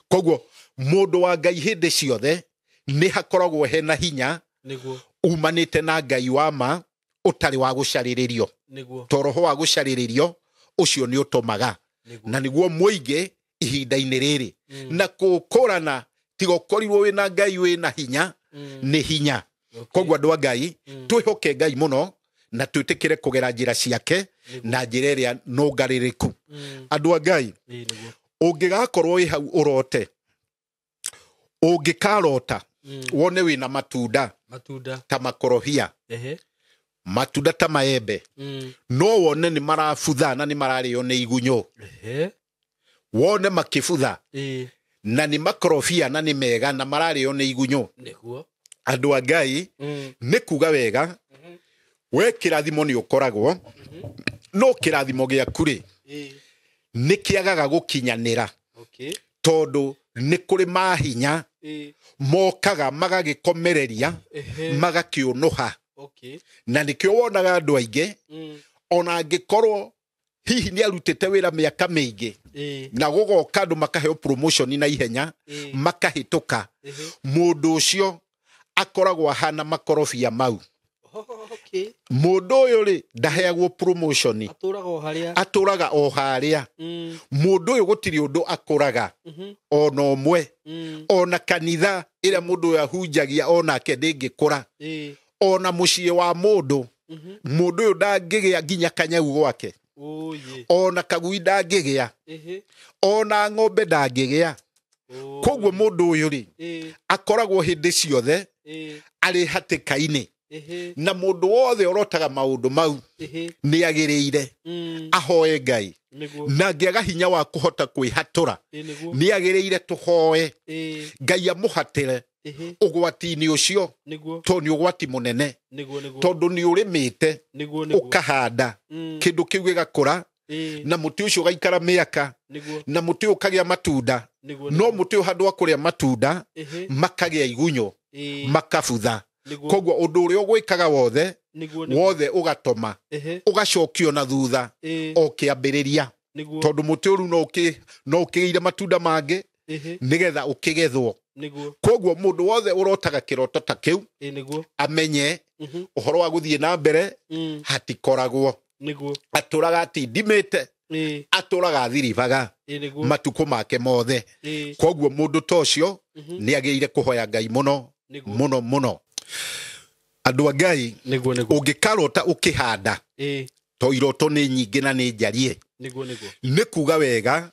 Koguo mũndũ wa Ngai hĩndĩ ciothe nĩ hakoragwo hena hinya Nĩguo. umanĩte na Ngai wa ma ũtarĩ wa gũcarĩrĩrio. Nĩguo. To roho wa gũcarĩrĩrio ũcio nĩ ũtũmaga. Nĩguo. Na nĩguo mũingĩ ihinda-inĩ rĩrĩ. Na kũkũrana tiga ũkorirwo wĩna Ngai wĩna hinya nĩ hinya. Koguo andũ a Ngai twĩhoke Ngai mũno na twĩtĩkĩre kũgera njĩra ciake na njĩra ĩrĩa nũngarĩrĩku. Andũ a Ngai, Nĩguo. ũngĩgakorwo wĩ hau ũrote, ũngĩkarota wone wĩna matunda Matunda. ta makorohia, Ehe. matunda ta maembe, no wone nĩ marabutha na nĩ mararĩo nĩ igunyũ. Ehe. Wone makĩbutha Ĩĩ. na nĩ makorobia na nĩ mega na mararĩo nĩ igunyũ. Nĩguo. Andũ a Ngai, nĩ kuga wega we kĩrathimo nĩ ũkoragwo, no kĩrathimo gĩaku rĩ Ĩĩ. nĩ kĩagaga gũkinyanĩra Okay. tondũ nĩ kũrĩ mahinya Ĩĩ. mokaga magagĩkomereria Ehe. magakĩũnũha. Okay. Na nĩkĩo wonaga andũ aingĩ ona angĩkorwo hihi nĩ arutĩte wĩra mĩaka mĩingĩ Ĩĩ. na gũgoka andũ makaheo promotion na ihenya Ĩĩ. makahĩtũka, Ehe. mũndũ ũcio akoragwo ahana makorobia mau. Okay. Mũndũ ũyũ rĩ ndaheagwo promotion, Atũraga o harĩa. atũraga o harĩa. Mũndũ ũyũ gũtirĩ ũndũ akũraga ona ũmwe. Ona kanitha ĩrĩa mũndũ ũyũ ahunjagia onake ndĩngĩkũra. Ĩĩ. Ona mũciĩ wa mũndũ, mũndũ ũyũ ndangĩgĩa nginya kanyau gwake. Oye. Ona kagui ndangĩgĩa. Ehe. Ona ng'ombe ndangĩgĩa. Koguo mũndũ ũyũ rĩ Ĩĩ. akoragwo hĩndĩ ciothe Ĩĩ. arĩ hatĩka-inĩ. Ehe. Na mũndũ wothe ũrotaga maũndũ mau Ehe. nĩ agĩrĩire ahoe Ngai. Nĩguo. Na angĩaga hinya wa kũhota kwĩhatũra Ĩĩ, nĩguo. nĩ agĩrĩire tũhoe Ĩĩ. Ngai amũhatĩre Ehe. ũgwati-inĩ ũcio, Nĩguo. tondũ nĩ ũgwati mũnene. Nĩguo, nĩguo. Tondũ nĩ ũrĩmĩte Nĩguo, nĩguo. ũkahanda kĩndũ kĩu gĩgakũra Ĩĩ. na mũtĩ ũcio ũgaikara mĩaka Nĩguo. na mũtĩ ũyũ ũkagĩa matunda. Nĩguo, No nĩguo. mũtĩ ũyũ handũ wa kũrĩa matunda Ehe. makagĩa igunyũ Ĩĩ. makabutha. Nĩguo. Koguo ũndũ ũrĩa ũgwĩkaga wothe Nĩguo, nĩguo. wothe ũgatoma Ehe. ũgacokio na thutha Ĩĩ. o kĩambĩrĩria. Nĩguo. Tondũ mũtĩ ũyũ no ũkĩgĩire matunda mangĩ Ehe. nĩgetha ũkĩgethwo. Nĩguo. Koguo mũndũ wothe ũrotaga kĩroto ta kĩu Ĩĩ, nĩguo. amenye ũhoro wa gũthiĩ na mbere hatikoragwo. Nĩguo. Atũraga atindimĩte, Ĩĩ. atũraga athiribaga Ĩĩ, nĩguo. matukũ make mothe. Ĩĩ. Koguo mũndũ ta ũcio nĩ agĩrĩire kũhoya Ngai mũno Nĩguo. mũno mũno. Andũ a Ngai, Nĩguo, nĩguo. ũngĩkarota ũkĩhanda, Ĩĩ. to iroto nĩ nyingĩ na nĩ njarie, Nĩguo, nĩguo. nĩ kuga wega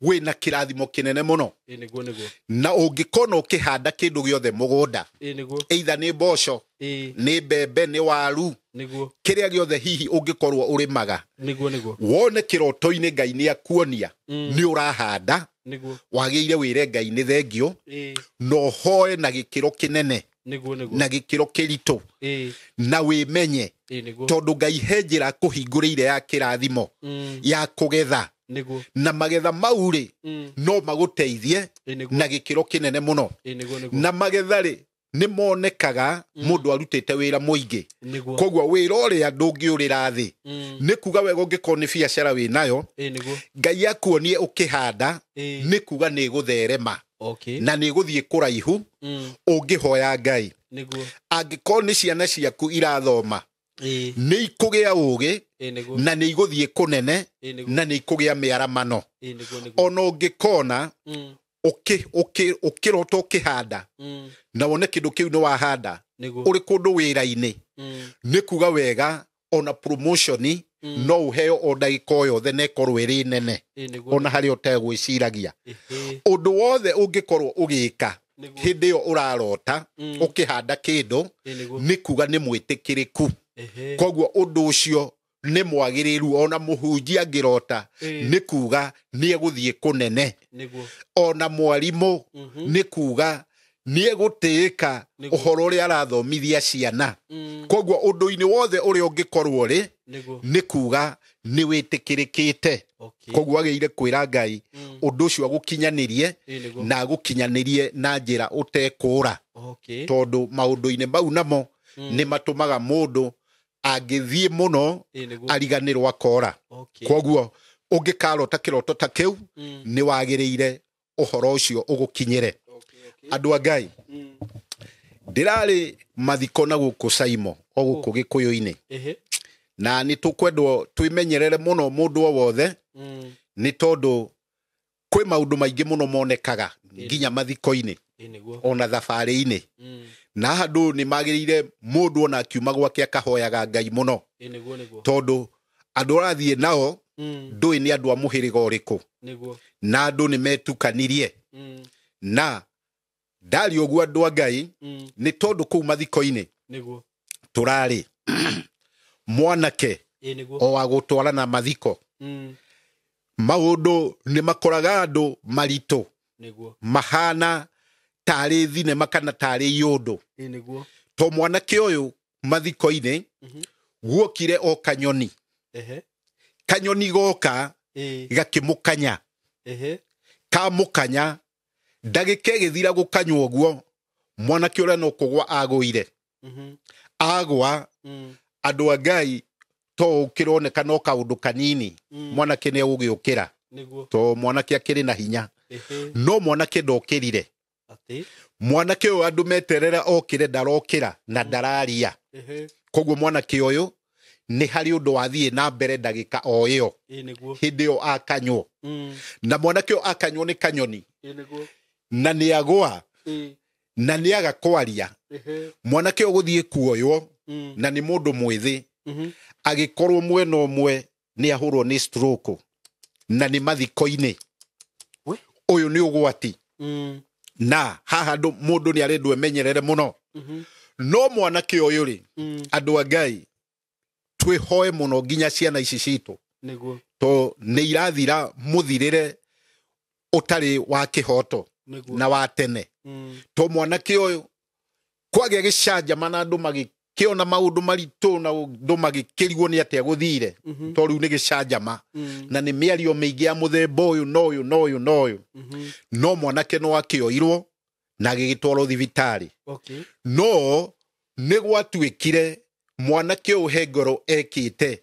wĩna kĩrathimo kĩnene mũno. Ĩĩ, nĩguo, nĩguo. Na ũngĩkona ũkĩhanda kĩndũ gĩothe mũgũnda, Ĩĩ, nĩguo. either nĩ mboco, Ĩĩ. nĩ mbembe, nĩ waru, Nĩguo. kĩrĩa gĩothe hihi ũngĩkorwo ũrĩmaga, Nĩguo, nĩguo. wone kĩroto-inĩ Ngai nĩ akuonia nĩ ũrahanda, Nĩguo. wagĩrĩire wĩre Ngai nĩ thengio Ĩĩ. na ũhoe na gĩkĩro kĩnene Nĩguo, nĩguo. na gĩkĩro kĩritũ Ĩĩ. na wĩmenye, Ĩĩ, nĩguo. tondũ Ngai he njĩra akũhingũrĩire ya kĩrathimo ya kũgetha. Nĩguo. Na magetha mau rĩ no magũteithie Ĩĩ, nĩguo. na gĩkĩro kĩnene mũno. Ĩĩ, nĩguo, nĩguo. Na magetha rĩ nĩ monekaga mũndũ arutĩte wĩra mũingĩ. Nĩguo. Koguo wĩra ũrĩa ndũngĩũrĩra thĩ. Nĩ kuga wega ũngĩkorwo nĩ biacara wĩnayo, Ĩĩ, nĩguo. Ngai akuonie ũkĩhanda, Ĩĩ. nĩ kuga nĩ ĩgũtherema Okay. na nĩ ĩgũthiĩ kũraihu ũngĩhoya Ngai. Nĩguo. Angĩkorwo nĩ ciana ciaku irathoma, Ĩĩ. nĩ ikũgĩa ũgĩ Ĩĩ, nĩguo. na nĩ igũthiĩ kũnene Ĩĩ, nĩguo. na nĩ ikũgĩa mĩaramano. Ĩĩ, nĩguo, nĩguo. Ona ũngĩkona ũkĩrota ũkĩhanda na wone kĩndũ kĩu nĩ wahanda Nĩguo. ũrĩ kũndũ wĩra-inĩ, nĩ kuga wega ona promotion no ũheo o ndagĩka o yothe na ĩkorwo ĩrĩ nene Ĩĩ, nĩguo. ona harĩa ũtegwĩciragia. Ehe. Ũndũ wothe ũngĩkorwo ũgĩka Nĩguo. hĩndĩ ĩyo ũrarota ũkĩhanda kĩndũ, Ĩĩ, nĩguo. nĩ kuga nĩ mwĩtĩkĩrĩku. Ehe. Koguo ũndũ ũcio nĩ mwagĩrĩru. Ona mũhunjia angĩrota, Ĩĩ. nĩ kuga nĩ egũthiĩ kũnene. Nĩguo. Ona mwarimũ nĩ kuga nĩ egũtĩĩka Nĩguo. ũhoro ũrĩa arathomithia ciana. Koguo ũndũ-inĩ wothe ũrĩa ũngĩkorwo rĩ, Nĩguo. nĩ kuga nĩ wĩtĩkĩrĩkĩte. Koguo wagĩrĩire kwĩra Ngai ũndũ ũcio agũkinyanĩrie na agũkinyanĩrie na njĩra ũtekũũra. Tondũ maũndũ-inĩ mau namo nĩ matũmaga mũndũ angĩthiĩ mũno ariganĩrwo akora. Koguo ũngĩkarota kĩroto ta kĩu nĩ wagĩrĩire ũhoro ũcio ũgũkinyĩre. Andũ a Ngai, ndĩrarĩ mathiko na gũkũ Saimo o gũkũ Gĩkũyũ-inĩ, na nĩ tũkwendwo twĩmenyerere mũno mũndũ o wothe, nĩ tondũ kwĩ maũndũ maingĩ mũno monekaga nginya mathiko-inĩ ona thabarĩ-inĩ, na andũ nĩ magĩrĩire mũndũ ona akiuma gwake akahoyaga Ngai mũno, tondũ andũ ũrathiĩ nao ndũĩ nĩ andũ a mũhĩrĩga ũrĩkũ, na andũ nĩ metukanirie. Na ndarĩ ũguo andũ a Ngai, nĩ tondũ kũu mathiko-inĩ tũrarĩ mwanake o wa gũtwarana mathiko, maũndũ nĩ makoraga andũ maritũ mahana tarĩ thinema kana tarĩ iũndũ. To mwanake ũyũ mathiko-inĩ guokire o kanyoni, kanyoni goka gakĩmũkanya, kamũkanya ndagĩka ĩgĩthira gũkanywo ũguo, mwanake ũrĩa no kũgwa agũire. Agwa, andũ a Ngai, to ũkĩroneka no kaũndũ kanini, mwanake nĩ egũgĩũkĩra, to mwanake akĩrĩ na hinya, no mwanake ndokĩrire. Mwanake ũyũ andũ meterera okĩre ndarokĩra na ndararia. Koguo mwanake ũyũ nĩ harĩ ũndũ wathiĩ na mbere ndagĩka o ĩyo, hĩndĩ ĩyo akanywo. Na mwanake ũyũ akanywo nĩ kanyoni, na nĩ agwa, na nĩ aga kwaria. Mwanake ũyũ gũthiĩ kuoywo, na nĩ mũndũ mwĩthĩ, agĩkorwo mwena ũmwe nĩ ahũrwo nĩ stroke, na nĩ mathiko-inĩ. Ũyũ nĩ ũgwati. Na haha mũndũ nĩ arendwo emenyerere mũno. No mwanake ũyũ rĩ, andũ a Ngai, twĩhoe mũno nginya ciana ici citũ, to nĩ irathira mũthirĩre ũtarĩ wa kĩhoto na wa tene. To mwanake ũyũ kwagĩa gĩcanjama na andũ magĩkĩona maũndũ maritũ na andũ magĩkĩrigwo nĩ atĩa gũthire, to rĩu nĩ gĩcanjama na nĩ mĩario mĩingĩ ya mũthemba ũyũ na ũyũ na ũyũ na ũyũ. No mwanake no akĩoirwo na agĩgĩtwarwo thibitarĩ. No nĩ gwatuĩkire mwanake ũyũ he ngero ekĩte,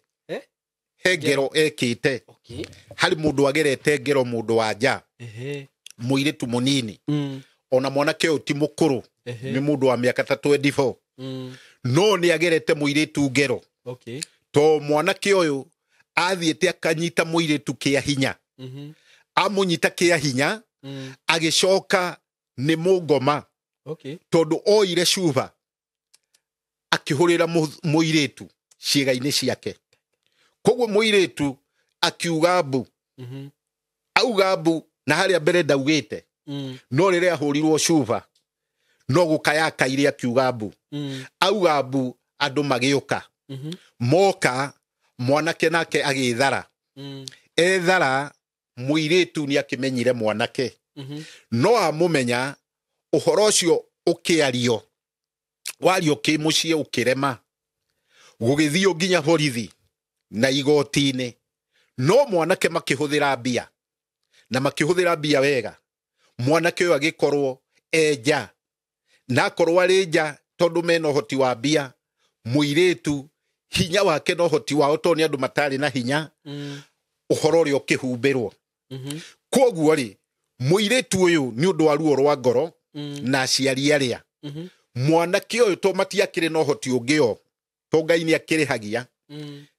he ngero ekĩte. Harĩ mũndũ agerete ngero, mũndũ wa nja, mũirĩtu mũnini, ona mwanake ũyũ ti mũkũrũ, nĩ mũndũ wa mĩaka ta 24, no nĩ agerete mũirĩtu ngero. To mwanake ũyũ athiĩte akanyita mũirĩtu kĩa hinya, amũnyita kĩa hinya, agĩcoka nĩ mũngoma, tondũ oire cuba akĩhũrĩra mũirĩtu ciĩga-inĩ ciake. Koguo mũirĩtu akiuga mbu, auga mbu, na harĩa mbere ndaugĩte, no rĩrĩa ahũrirwo cuba no gũkaya akaire akiuga mbu. Auga mbu, andũ magĩũka, moka, mwanake nake agĩthara. Ethara, mũirĩtu nĩ akĩmenyire mwanake, no amũmenya ũhoro ũcio ũkĩario, wario kĩmũciĩ ũkĩrema, gũgĩthiĩ nginya borithi na igoti-inĩ. No mwanake makĩhũthĩra mbia, na makĩhũthĩra mbia wega. Mwanake ũyũ agĩkorwo enja, na akorwo arĩ nja tondũ mena ũhoti wa mbia, mũirĩtu hinya wake na ũhoti wao, tondũ nĩ andũ matarĩ na hinya, ũhoro ũrĩa ũkĩhumbĩrwo. Koguo rĩ, mũirĩtu ũyũ nĩ ũndũ wa ruo rwa ngoro na aciari arĩa, mwanake ũyũ to matiakĩrĩ na ũhoti ũngĩ o, to Ngai nĩ akĩrĩhagia,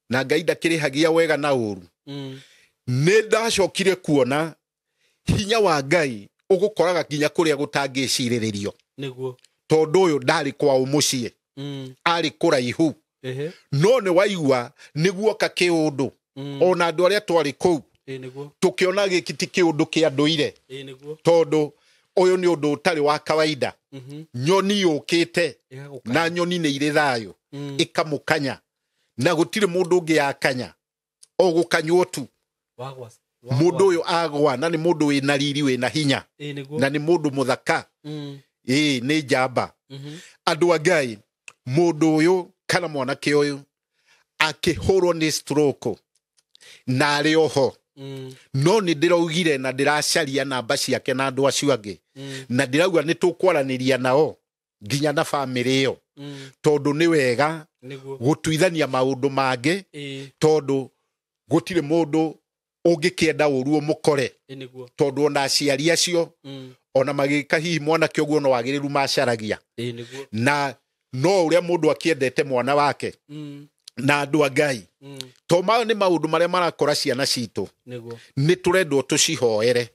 na Ngai ndakĩrĩhagia wega na ũru. Nĩ ndacokire kuona hinya wa Ngai ũgũkoraga nginya kũrĩa gũtangĩcirĩrĩrio, tondũ ũyũ ndarĩ kwao mũciĩ, arĩ kũraihu, no nĩ waigua nĩ guoka kĩũndũ. Ona andũ arĩa twarĩ kũu tũkĩona gĩkĩ ti kĩũndũ kĩa ndũire, tondũ ũyũ nĩ ũndũ ũtarĩ wa kawaida. Nyoni yũkĩte, na nyoni nĩ irĩ thayũ, ĩkamũkanya, na gũtirĩ mũndũ ũngĩ yakanya, o gũkanywo tu. Mũndũ ũyũ agwa, na nĩ mũndũ wĩna riri, wĩna hinya, na nĩ mũndũ mũthaka, nĩ njamba. Andũ a Ngai, mũndũ ũyũ kana mwanake ũyũ akĩhũrwo nĩ stroke, na arĩ oho. No nĩ ndĩraugire na ndĩracaria namba ciake na andũ acio angĩ, na ndĩrauga nĩ tũkwaranĩria nao nginya na bamĩrĩ ĩyo, tondũ nĩ wega gũtuithania maũndũ mangĩ, tondũ gũtirĩ mũndũ ũngĩkĩenda ũru ũmũkore, tondũ ona aciari acio ona magĩka hihi mwanake ũguo no wagĩrĩru macaragia, na no ũrĩa mũndũ akĩendete mwana wake na andũ a Ngai. To mayo nĩ maũndũ marĩa marakora ciana citũ, nĩ tũrendwo tũcihoere,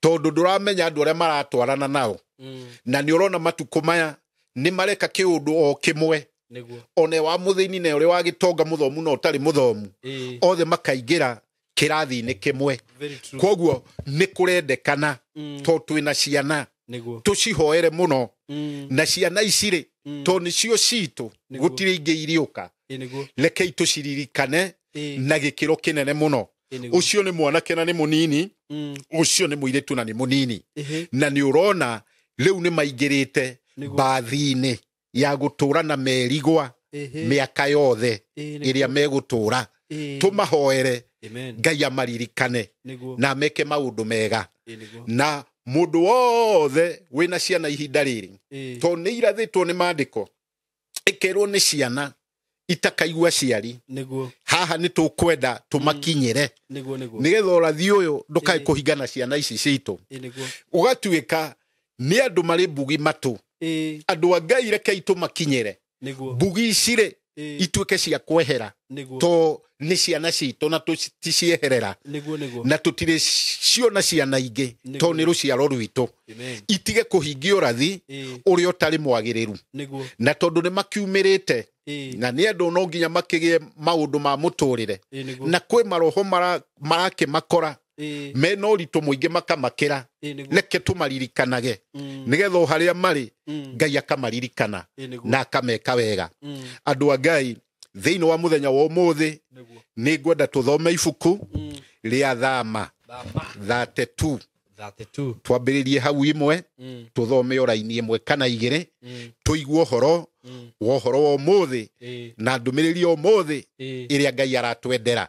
tondũ ndũramenya andũ arĩa maratwarana nao, na nĩ ũrona matukũ maya nĩ mareka kĩũndũ o kĩmwe, one wa mũthĩni na ũrĩa wa gĩtonga, mũthomu na ũtarĩ mũthomu, othe makaingĩra kĩrathi-inĩ kĩmwe. Koguo nĩ kũrendekana to twĩna ciana tũcihoere mũno, na ciana ici rĩ to nĩcio citũ, gũtirĩ ingĩ iriũka, rekei tũciririkane na gĩkĩro kĩnene mũno. Ũcio nĩ mwanake na nĩ mũnini, ũcio nĩ mũirĩtu na nĩ mũnini, na nĩ ũrona rĩu nĩ maingĩrĩte mbathi-inĩ ya gũtũra na merigwa mĩaka yothe ĩrĩa megũtũra. Tũmahoere Ngai amaririkane na meke maũndũ mega, na mũndũ wothe wĩna ciana ihinda rĩrĩ, to nĩ irathĩtwo nĩ maandĩko ĩkerwo nĩ ciana itakaigua aciari, haha nĩ tũkwenda tũmakinyĩre, nĩgetha ũrathi ũyũ ndũkae kũhingana ciana ici citũ, ũgatuĩka nĩ andũ marĩ mbugi matũ. Andũ a Ngai rekei tũmakinyĩre mbugi ici rĩ ituĩke cia kwehera, to nĩ ciana citũ na tũticieherera, na tũtirĩ ciona ciana ingĩ, to nĩ rũciaro rwitũ, itige kũhingia ũrathi ũrĩa ũtarĩ mwagĩrĩru, na tondũ nĩ makiumĩrĩte na nĩ andũ no nginya makĩgĩe maũndũ ma mũtũrĩre, na kwĩ maroho marakĩmakora mena ũritũ mũingĩ makamakĩra, reke tũmaririkanage nĩgetha o harĩa marĩ Ngai akamaririkana na akameka wega. Andũ a Ngai, thĩinĩ wa mũthenya wa ũmũthĩ nĩ ngwenda tũthome ibuku rĩa Thama 32, twambĩrĩrie hau imwe, tũthome o raini ĩmwe kana igĩrĩ, tũigue ũhoro wa ũhoro wa ũmũthĩ na ndũmĩrĩri ya ũmũthĩ ĩrĩa Ngai aratwendera,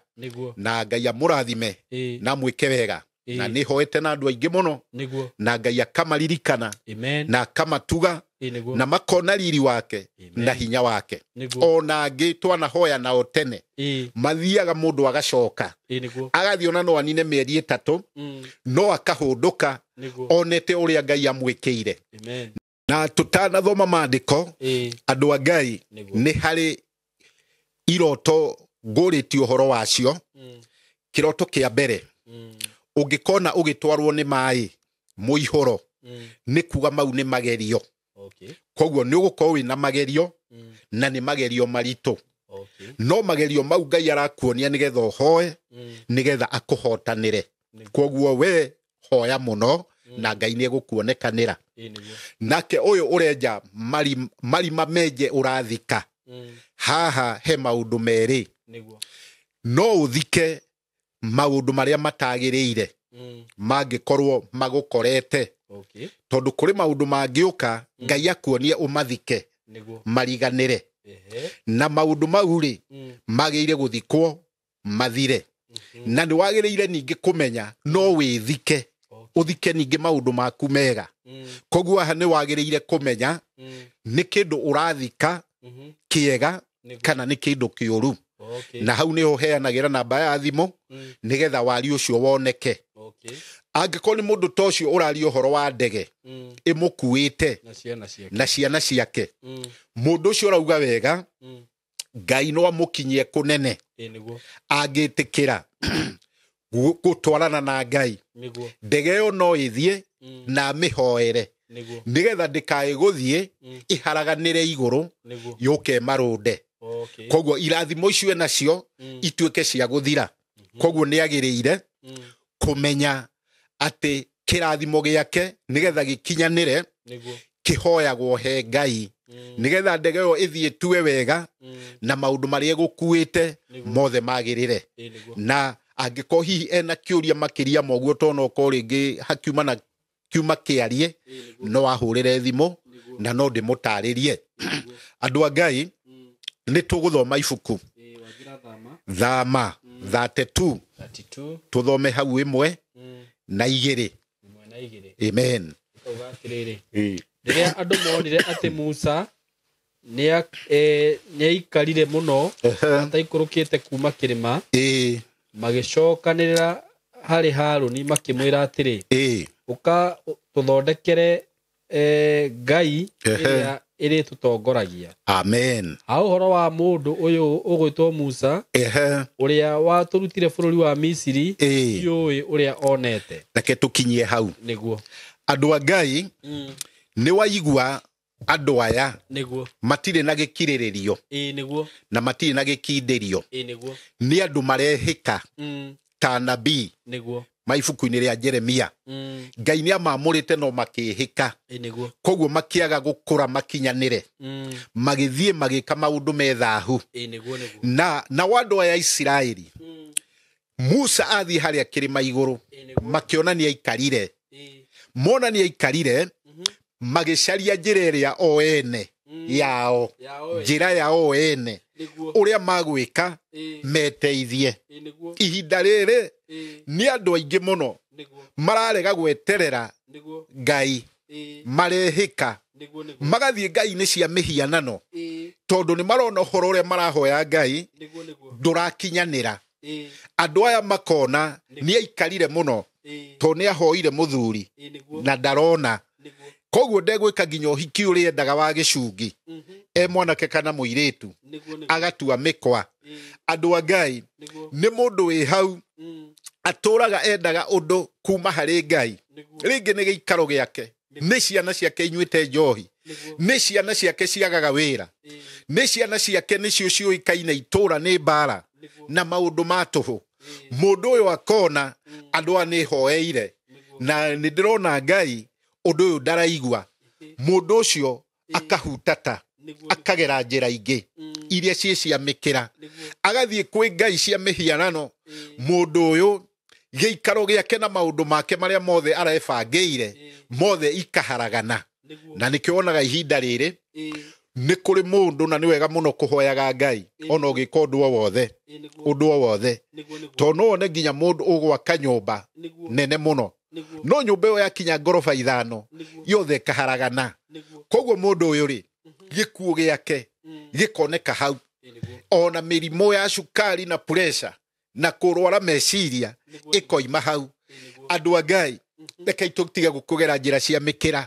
na Ngai amũrathime na mwĩke wega. Na nĩ hoete na andũ aingĩ mũno, na Ngai akamaririkana na akamatuga na makona riri wake na hinya wake. Ona angĩ twanahoya nao tene mathiaga mũndũ agacoka agathiĩ ona no anine mĩeri 3 no akahũndũka onete ũrĩa Ngai amwĩkĩire. Na tũtanathoma maandĩko, andũ a Ngai, nĩ harĩ iroto ngũrĩtie ũhoro wacio. Kĩroto kĩa mbere, ũngĩkona ũgĩtwarwo nĩ maĩ mũihũro, nĩ kuga mau nĩ magerio. Koguo nĩ ũgũkorwo wĩna magerio, na nĩ magerio maritũ. No magerio mau Ngai arakuonia nĩgetha ũhoe, nĩgetha akũhotanĩre. Koguo we hoya mũno na Ngai nĩ egũkuonekanĩra. Nake ũyũ ũrenja marima menje ũrathika, haha he maũndũ merĩ. No ũthike maũndũ marĩa matagĩrĩire mangĩkorwo magũkorete, tondũ kũrĩ maũndũ mangĩũka Ngai akuonie ũmathike mariganĩre, na maũndũ mau rĩ magĩrĩire gũthikwo mathire. Na nĩ wagĩrĩire ningĩ kũmenya no wĩthike, ũthike ningĩ maũndũ maku mega. Koguo haha nĩ wagĩrĩire kũmenya nĩ kĩndũ ũrathika kĩega kana nĩ kĩndũ kĩũru. Na hau nĩho heanagĩra namba ya thimũ nĩgetha wari ũcio woneke. Angĩkorwo nĩ mũndũ ta ũcio ũraria ũhoro wa ndege ĩmũkuĩte na ciana ciake, mũndũ ũcio ũrauga wega, Ngai no amũkinyie kũnene angĩtĩkĩra gũtwarana na Ngai. Ndege ĩyo no ĩthiĩ na amĩhoere nĩgetha ndĩkae gũthiĩ ĩharaganĩre igũrũ yũke ĩmarũnde. Koguo irathimo icio enacio ituĩke cia gũthira. Koguo nĩ agĩrĩire kũmenya atĩ kĩrathimo gĩake nĩgetha gĩkinyanĩre kĩhoyagwo he Ngai, nĩgetha ndege ĩyo ĩthiĩ ĩtue wega na maũndũ marĩa ĩgũkuĩte mothe magĩrĩre. Na angĩkorwo hihi ena kĩũria makĩria ma ũguo, to no okorwo rĩngĩ hakiuma na kiuma kĩarie, no ahũrĩre thimũ na no ndĩmũtarĩrie. Andũ a Ngai, nĩ tũgũthoma ibuku Thama 32 32 tuthome hau ĩmwe na igĩrĩ. Ĩmwe na igĩrĩ. Amen. Ĩkauga atĩrĩrĩ, rĩrĩa andũ monire atĩ Musa nĩaikarire mũno ataikũrũkĩte kuma kĩrĩma, magĩcokanĩrĩra harĩ Harũni makĩmwĩra atĩrĩ, ũka tũthondekere Ngai ĩrĩa ĩrĩtũtongoragia. Amen. Ha ũhoro wa mũndũ ũyũ ũgwĩtwo Musa, ũrĩa watũrutire bũrũri wa Misiri, ndiũĩ ũrĩa onete. Reke tũkinyie hau. Nĩguo. Andũ a Ngai, nĩ waigua andũ aya nĩguo matirĩ na gĩkirĩrĩrio, nĩguo, na matirĩ na gĩkindĩrio, nĩguo, nĩ andũ marehĩka ta nabii nĩguo ma ibuku-inĩ rĩa Jeremia. Ngai nĩ amamũrĩte no makĩhĩka, nĩguo, koguo makĩaga gũkũra makinyanĩre, magĩthiĩ magĩka maũndũ me thahu. Nĩguo nĩguo. Na andũ aya Isiraeli, Musa athiĩ harĩa kĩrĩma igũrũ, makĩona nĩ aikarire, mona nĩ aikarire, magĩcaria njĩra ĩrĩa o ene yao, njĩra yao o ene, ũrĩa magwĩka meteithie. Ihinda rĩrĩ nĩ andũ aingĩ mũno mararega gweterera Ngai, marehĩka, magathiĩ Ngai-inĩ cia mĩhianano, tondũ nĩ marona ũhoro ũrĩa marahoya Ngai ndũrakinyanĩra. Andũ aya makona nĩ aikarire mũno, tondũ nĩ ahoire mũthuri na ndarona, koguo ndegwĩka nginya ũhiki ũrĩa endaga wa gĩcungi, e mwanake kana mũirĩtu, agatua mĩkwa. Andũ a Ngai, nĩ mũndũ wĩ hau atũraga endaga ũndũ kuma harĩ Ngai, rĩngĩ nĩ gĩikaro gĩake, nĩ ciana ciake inyuĩte njohi, nĩ ciana ciake ciagaga wĩra, nĩ ciana ciake nĩcio ciũĩkaine itũra nĩ mbara na maũndũ ma tũhũ. Mũndũ ũyũ akona andũ aya nĩ hoeire, na nĩ ndĩrona Ngai ũndũ ũyũ ndaraigua. Mũndũ ũcio akahutata, akagera njĩra ingĩ iria ciĩ cia mĩkĩra, agathiĩ kwĩ Ngai cia mĩhianano. Mũndũ ũyũ gĩikaro gĩake na maũndũ make marĩa mothe arebangĩire mothe ikaharagana. Na nĩkĩo wonaga ihinda rĩrĩ nĩ kũrĩ mũndũ, na nĩ wega mũno kũhoyaga Ngai ona ũgĩka ũndũ o wothe, ũndũ o wothe, tondũ no wone nginya mũndũ ũgwaka nyũmba nene mũno, no nyũmba ĩyo yakinya ngoroba 5 yothe ĩkaharagana. Koguo mũndũ ũyũ rĩ, gĩkuũ gĩake gĩkoneka hau, ona mĩrimũ ya cukari na pressure na kũrwara meciria ĩkoima hau. Andũ a Ngai, reke tũtige gũkũgera njĩra cia mĩkĩra,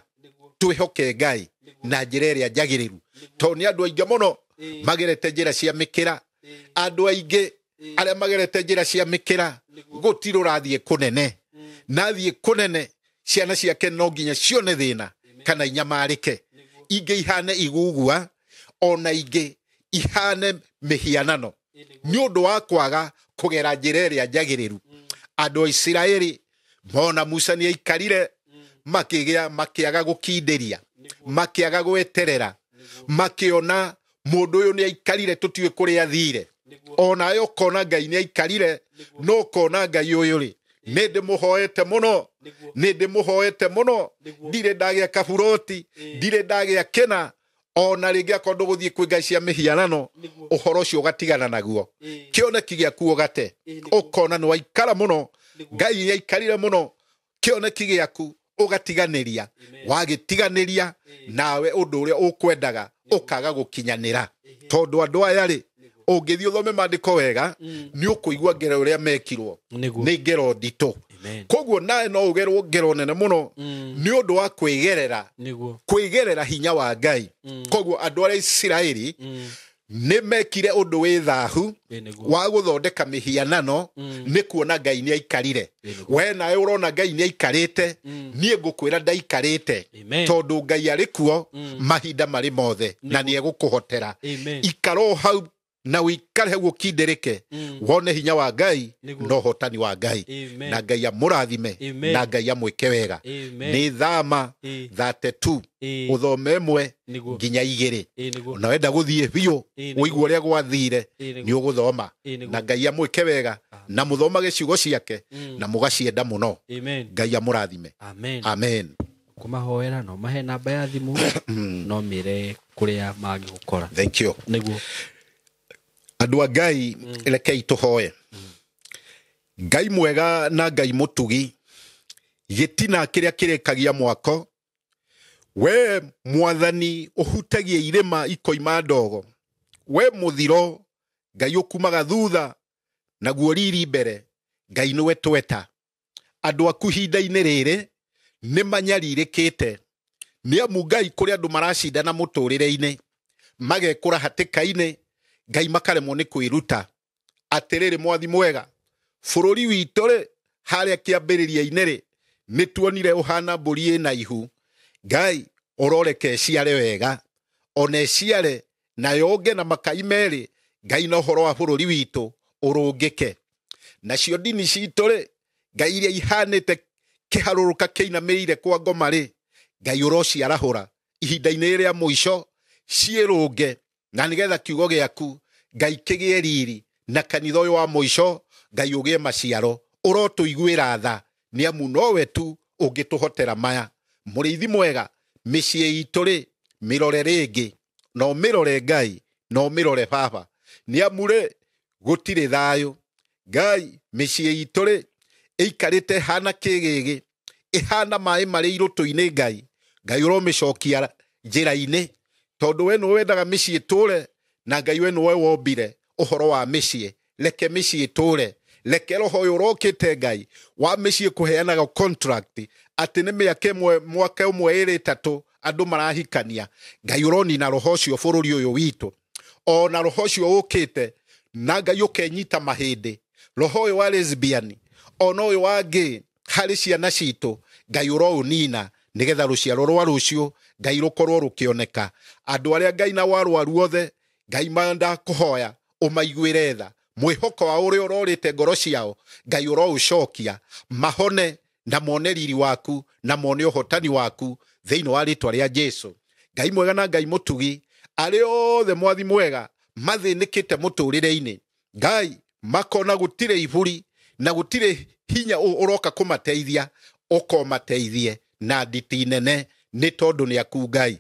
twĩhoke Ngai na njĩra ĩrĩa njagĩrĩru, tondũ nĩ andũ aingĩ mũno magerete njĩra cia mĩkĩra. Andũ aingĩ arĩa magerete njĩra cia mĩkĩra gũtirĩ ũrathiĩ kũnene, na athiĩ kũnene ciana ciake no nginya cione thĩna kana inyamarĩke, ingĩ ihane igugua, ona ingĩ ihane mĩhianano, nĩ ũndũ wa kwaga kũgera njĩra ĩrĩa njagĩrĩru. Andũ a Isiraeli mona Musa nĩ aikarire, makĩaga gũkindĩria, makĩaga gweterera, makĩona mũndũ ũyũ nĩ aikarire, tũtiũĩ kũrĩa athire. Onawe ũkona Ngai nĩ aikarire, no ũkona Ngai ũyũ rĩ, nĩ ndĩmũhoete mũno, nĩ ndĩmũhoete mũno, ndirĩ ndagĩa kaburoti, ndirĩ ndagĩa kĩna. Ona rĩngĩ akorwo ndũgũthiĩ kwĩ Ngai cia mĩhianano, ũhoro ũcio ũgatigana naguo, kĩoneki gĩaku ũgate, ũkona nĩ waikara mũno, Ngai nĩ aikarire mũno, kĩoneki gĩaku ũgatiganĩria. Wagĩtiganĩria, nawe ũndũ ũrĩa ũkwendaga ũkaga gũkinyanĩra, tondũ andũ aya rĩ, ũngĩthiĩ ũthome maandĩko wega, nĩ ũkũigua ngero ũrĩa mekirwo nĩ ngero nditũ. Koguo nawe no ũgerwo ngero nene mũno nĩ ũndũ wa kwĩgerera, kwĩgerera hinya wa Ngai. Koguo andũ arĩa Isiraeli nĩ mekire ũndũ wĩ thahu wa gũthondeka mĩhianano, nĩ kuona Ngai nĩ aikarire. We nawe ũrona Ngai nĩ aikarĩte, niĩ ngũkwĩra ndaikarĩte, tondũ Ngai arĩ kuo mahinda marĩ mothe na nĩ egũkũhotera. Ikara o hau na wĩikare hau ũkindĩrĩke, wone hinya wa Ngai na ũhotani wa Ngai, na Ngai amũrathime, na Ngai amwĩke wega. Nĩ Thama 32 ũthome 1 nginya 2. Na wenda gũthiĩ biũ ũigue ũrĩa gwathire, nĩ ũgũthoma, na Ngai amwĩke wega, na mũthomage ciugo ciake na mũgacienda mũno. Ngai amũrathime. Amen. Kũmahoera no mahe namba ya thimũ, no mĩre kũrĩa mangĩgũkora. Thank you. Nĩguo. Andũ a Ngai, rekei tũhoe. Ngai mwega na Ngai mũtugi, gĩtina kĩrĩa kĩrĩkagia mwako, we mwathani ũhutagia irĩma ikoima ndogo, we mũthiro Ngai ũkumaga thutha naguo riri mbere, Ngai nĩwe tweta. Andũ aku ihinda-inĩ rĩrĩ nĩ manyarirĩkĩte, nĩ amu Ngai kũrĩ andũ maracindana mũtũrĩre-inĩ, magekũra hatĩka-inĩ, Ngai makaremwo nĩ kwĩruta. Atĩrĩrĩ mwathi mwega, bũrũri witũ rĩ, harĩa kĩambĩrĩria-inĩ rĩ, nĩ tuonire ũhana mbũri ĩna ihu. Ngai ũroreke ĩciare wega, ona ĩciare na yonge na makai merĩ, Ngai na ũhoro wa bũrũri witũ ũrũngĩke. Nacio ndini citũ rĩ, Ngai iria ihanĩte kĩharũrũka kĩinamĩrĩire kwa ngoma rĩ, Ngai ũrociarahũra ihinda-inĩ rĩa mũico ciĩrũnge, na nĩgetha kiugo gĩaku Ngai kĩgĩe riri, na kanitha ũyũ wa mũico Ngai ũgĩe maciaro. Ũrotũiguĩra tha, nĩ amu nowe tu ũngĩtũhotera maya. Mũrĩithi mwega, mĩciĩ itũ rĩ, mĩrore rĩngĩ, na ũmĩrore Ngai, na ũmĩrore Baba, nĩ amu rĩ, gũtirĩ thayũ. Ngai, mĩciĩ itũ rĩ, ĩikarĩte ĩhana kĩgĩgĩ, ĩhana maĩ marĩ irũtũ-inĩ. Ngai, Ngai ũromĩcokia njĩra-inĩ, tondũ we nĩwe wendaga mĩciĩ ĩtũre, na Ngai we nĩwe wombire ũhoro wa mĩciĩ. Reke mĩciĩ ĩtũre, reke roho ũyũ ũrokĩte Ngai wa mĩciĩ kũheanaga contract atĩ nĩ mĩaka ĩmwe, mwaka ũmwe, ĩrĩ, ĩtatũ andũ marahikania. Ngai ũronina roho ũcio bũrũri ũyũ witũ, ona roho ũcio ũkĩte na Ngai ũkenyita mahĩndĩ, roho ũyũ wa lesbian ona ũyũ wa gay harĩ ciana citũ, Ngai ũroũnina nĩgetha rũciaro rwa rũciũ Ngai rũkorwo rũkĩoneka. Andũ arĩa Ngai na warwaru othe, Ngai manda kũhoya ũmaiguĩre tha, mwĩhoko wa ũrĩa ũrorĩte ngoro ciao Ngai ũroũcokia, mahone na mone riri waku na mone ũhotani waku thĩinĩ wa rĩtwa rĩa Jesu. Ngai mwega na Ngai mũtugi, arĩa othe mwathi mwega mathĩnĩkĩte mũtũrĩre-inĩ, Ngai makona gũtirĩ iburi na gũtirĩ hinya ũroka kũmateithia, ũkomateithie na nditi nene, nĩ tondũ nĩ aku Ngai.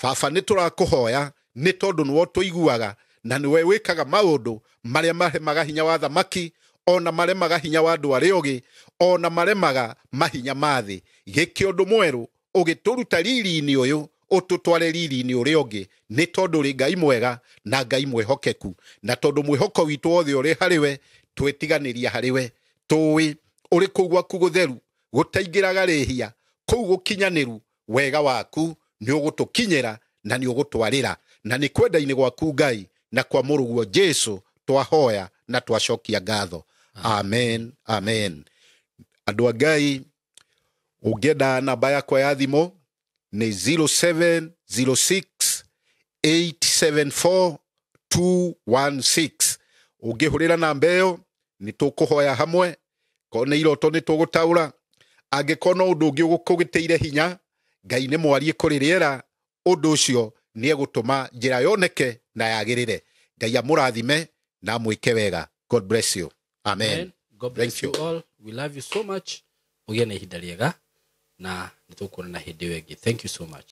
Baba, nĩ tũrakũhoya nĩ tondũ nĩwe ũtũiguaga na nĩwe wĩkaga maũndũ marĩa maremaga hinya wa thamaki, ona maremaga hinya wa andũ arĩa ogĩ, ona maremaga mahinya ma thĩ. Gĩke ũndũ mwerũ ũgĩtũruta riri-inĩ ũyũ ũtũtware riri-inĩ ũrĩa ũngĩ, nĩ tondũ ũrĩ Ngai mwega na Ngai mwĩhokeku, na tondũ mwĩhoko witũ wothe ũrĩ harĩ we, twĩtiganĩria harĩ we. Tũĩ ũrĩ kũu gwaku gũtheru gũtaingĩraga rĩhia, kũu gũkinyanĩru wega waku nĩ ũgũtũkinyĩra na nĩ ũgũtwarĩra, na nĩ kwenda-inĩ gwaku Ngai na kwa mũrũguo Jesu twahoya na twacokia ngatho. Amen, amen. Andũ a Ngai, ũngĩenda namba yakwa ya thimũ nĩ 0706 874 216. Ũngĩhũrĩra namba ĩyo nĩ tũkũhoya hamwe, korwo nĩ iroto nĩ tũgũtaũra, angĩkorwo no ũndũ ũngĩ ũgũkũgĩtĩire hinya, Ngai nĩ mwarie kũrĩ rĩera, ũndũ ũcio nĩ egũtũma njĩra yoneke na yagĩrĩre. Ngai amũrathime na amwĩke wega. God bless you. Amen. Amen. God bless Thank you. you all. We love you so much. Mũgĩe na ihinda rĩega na nĩ tũkuonana hĩndĩ ĩyo ĩngĩ. Thank you so much.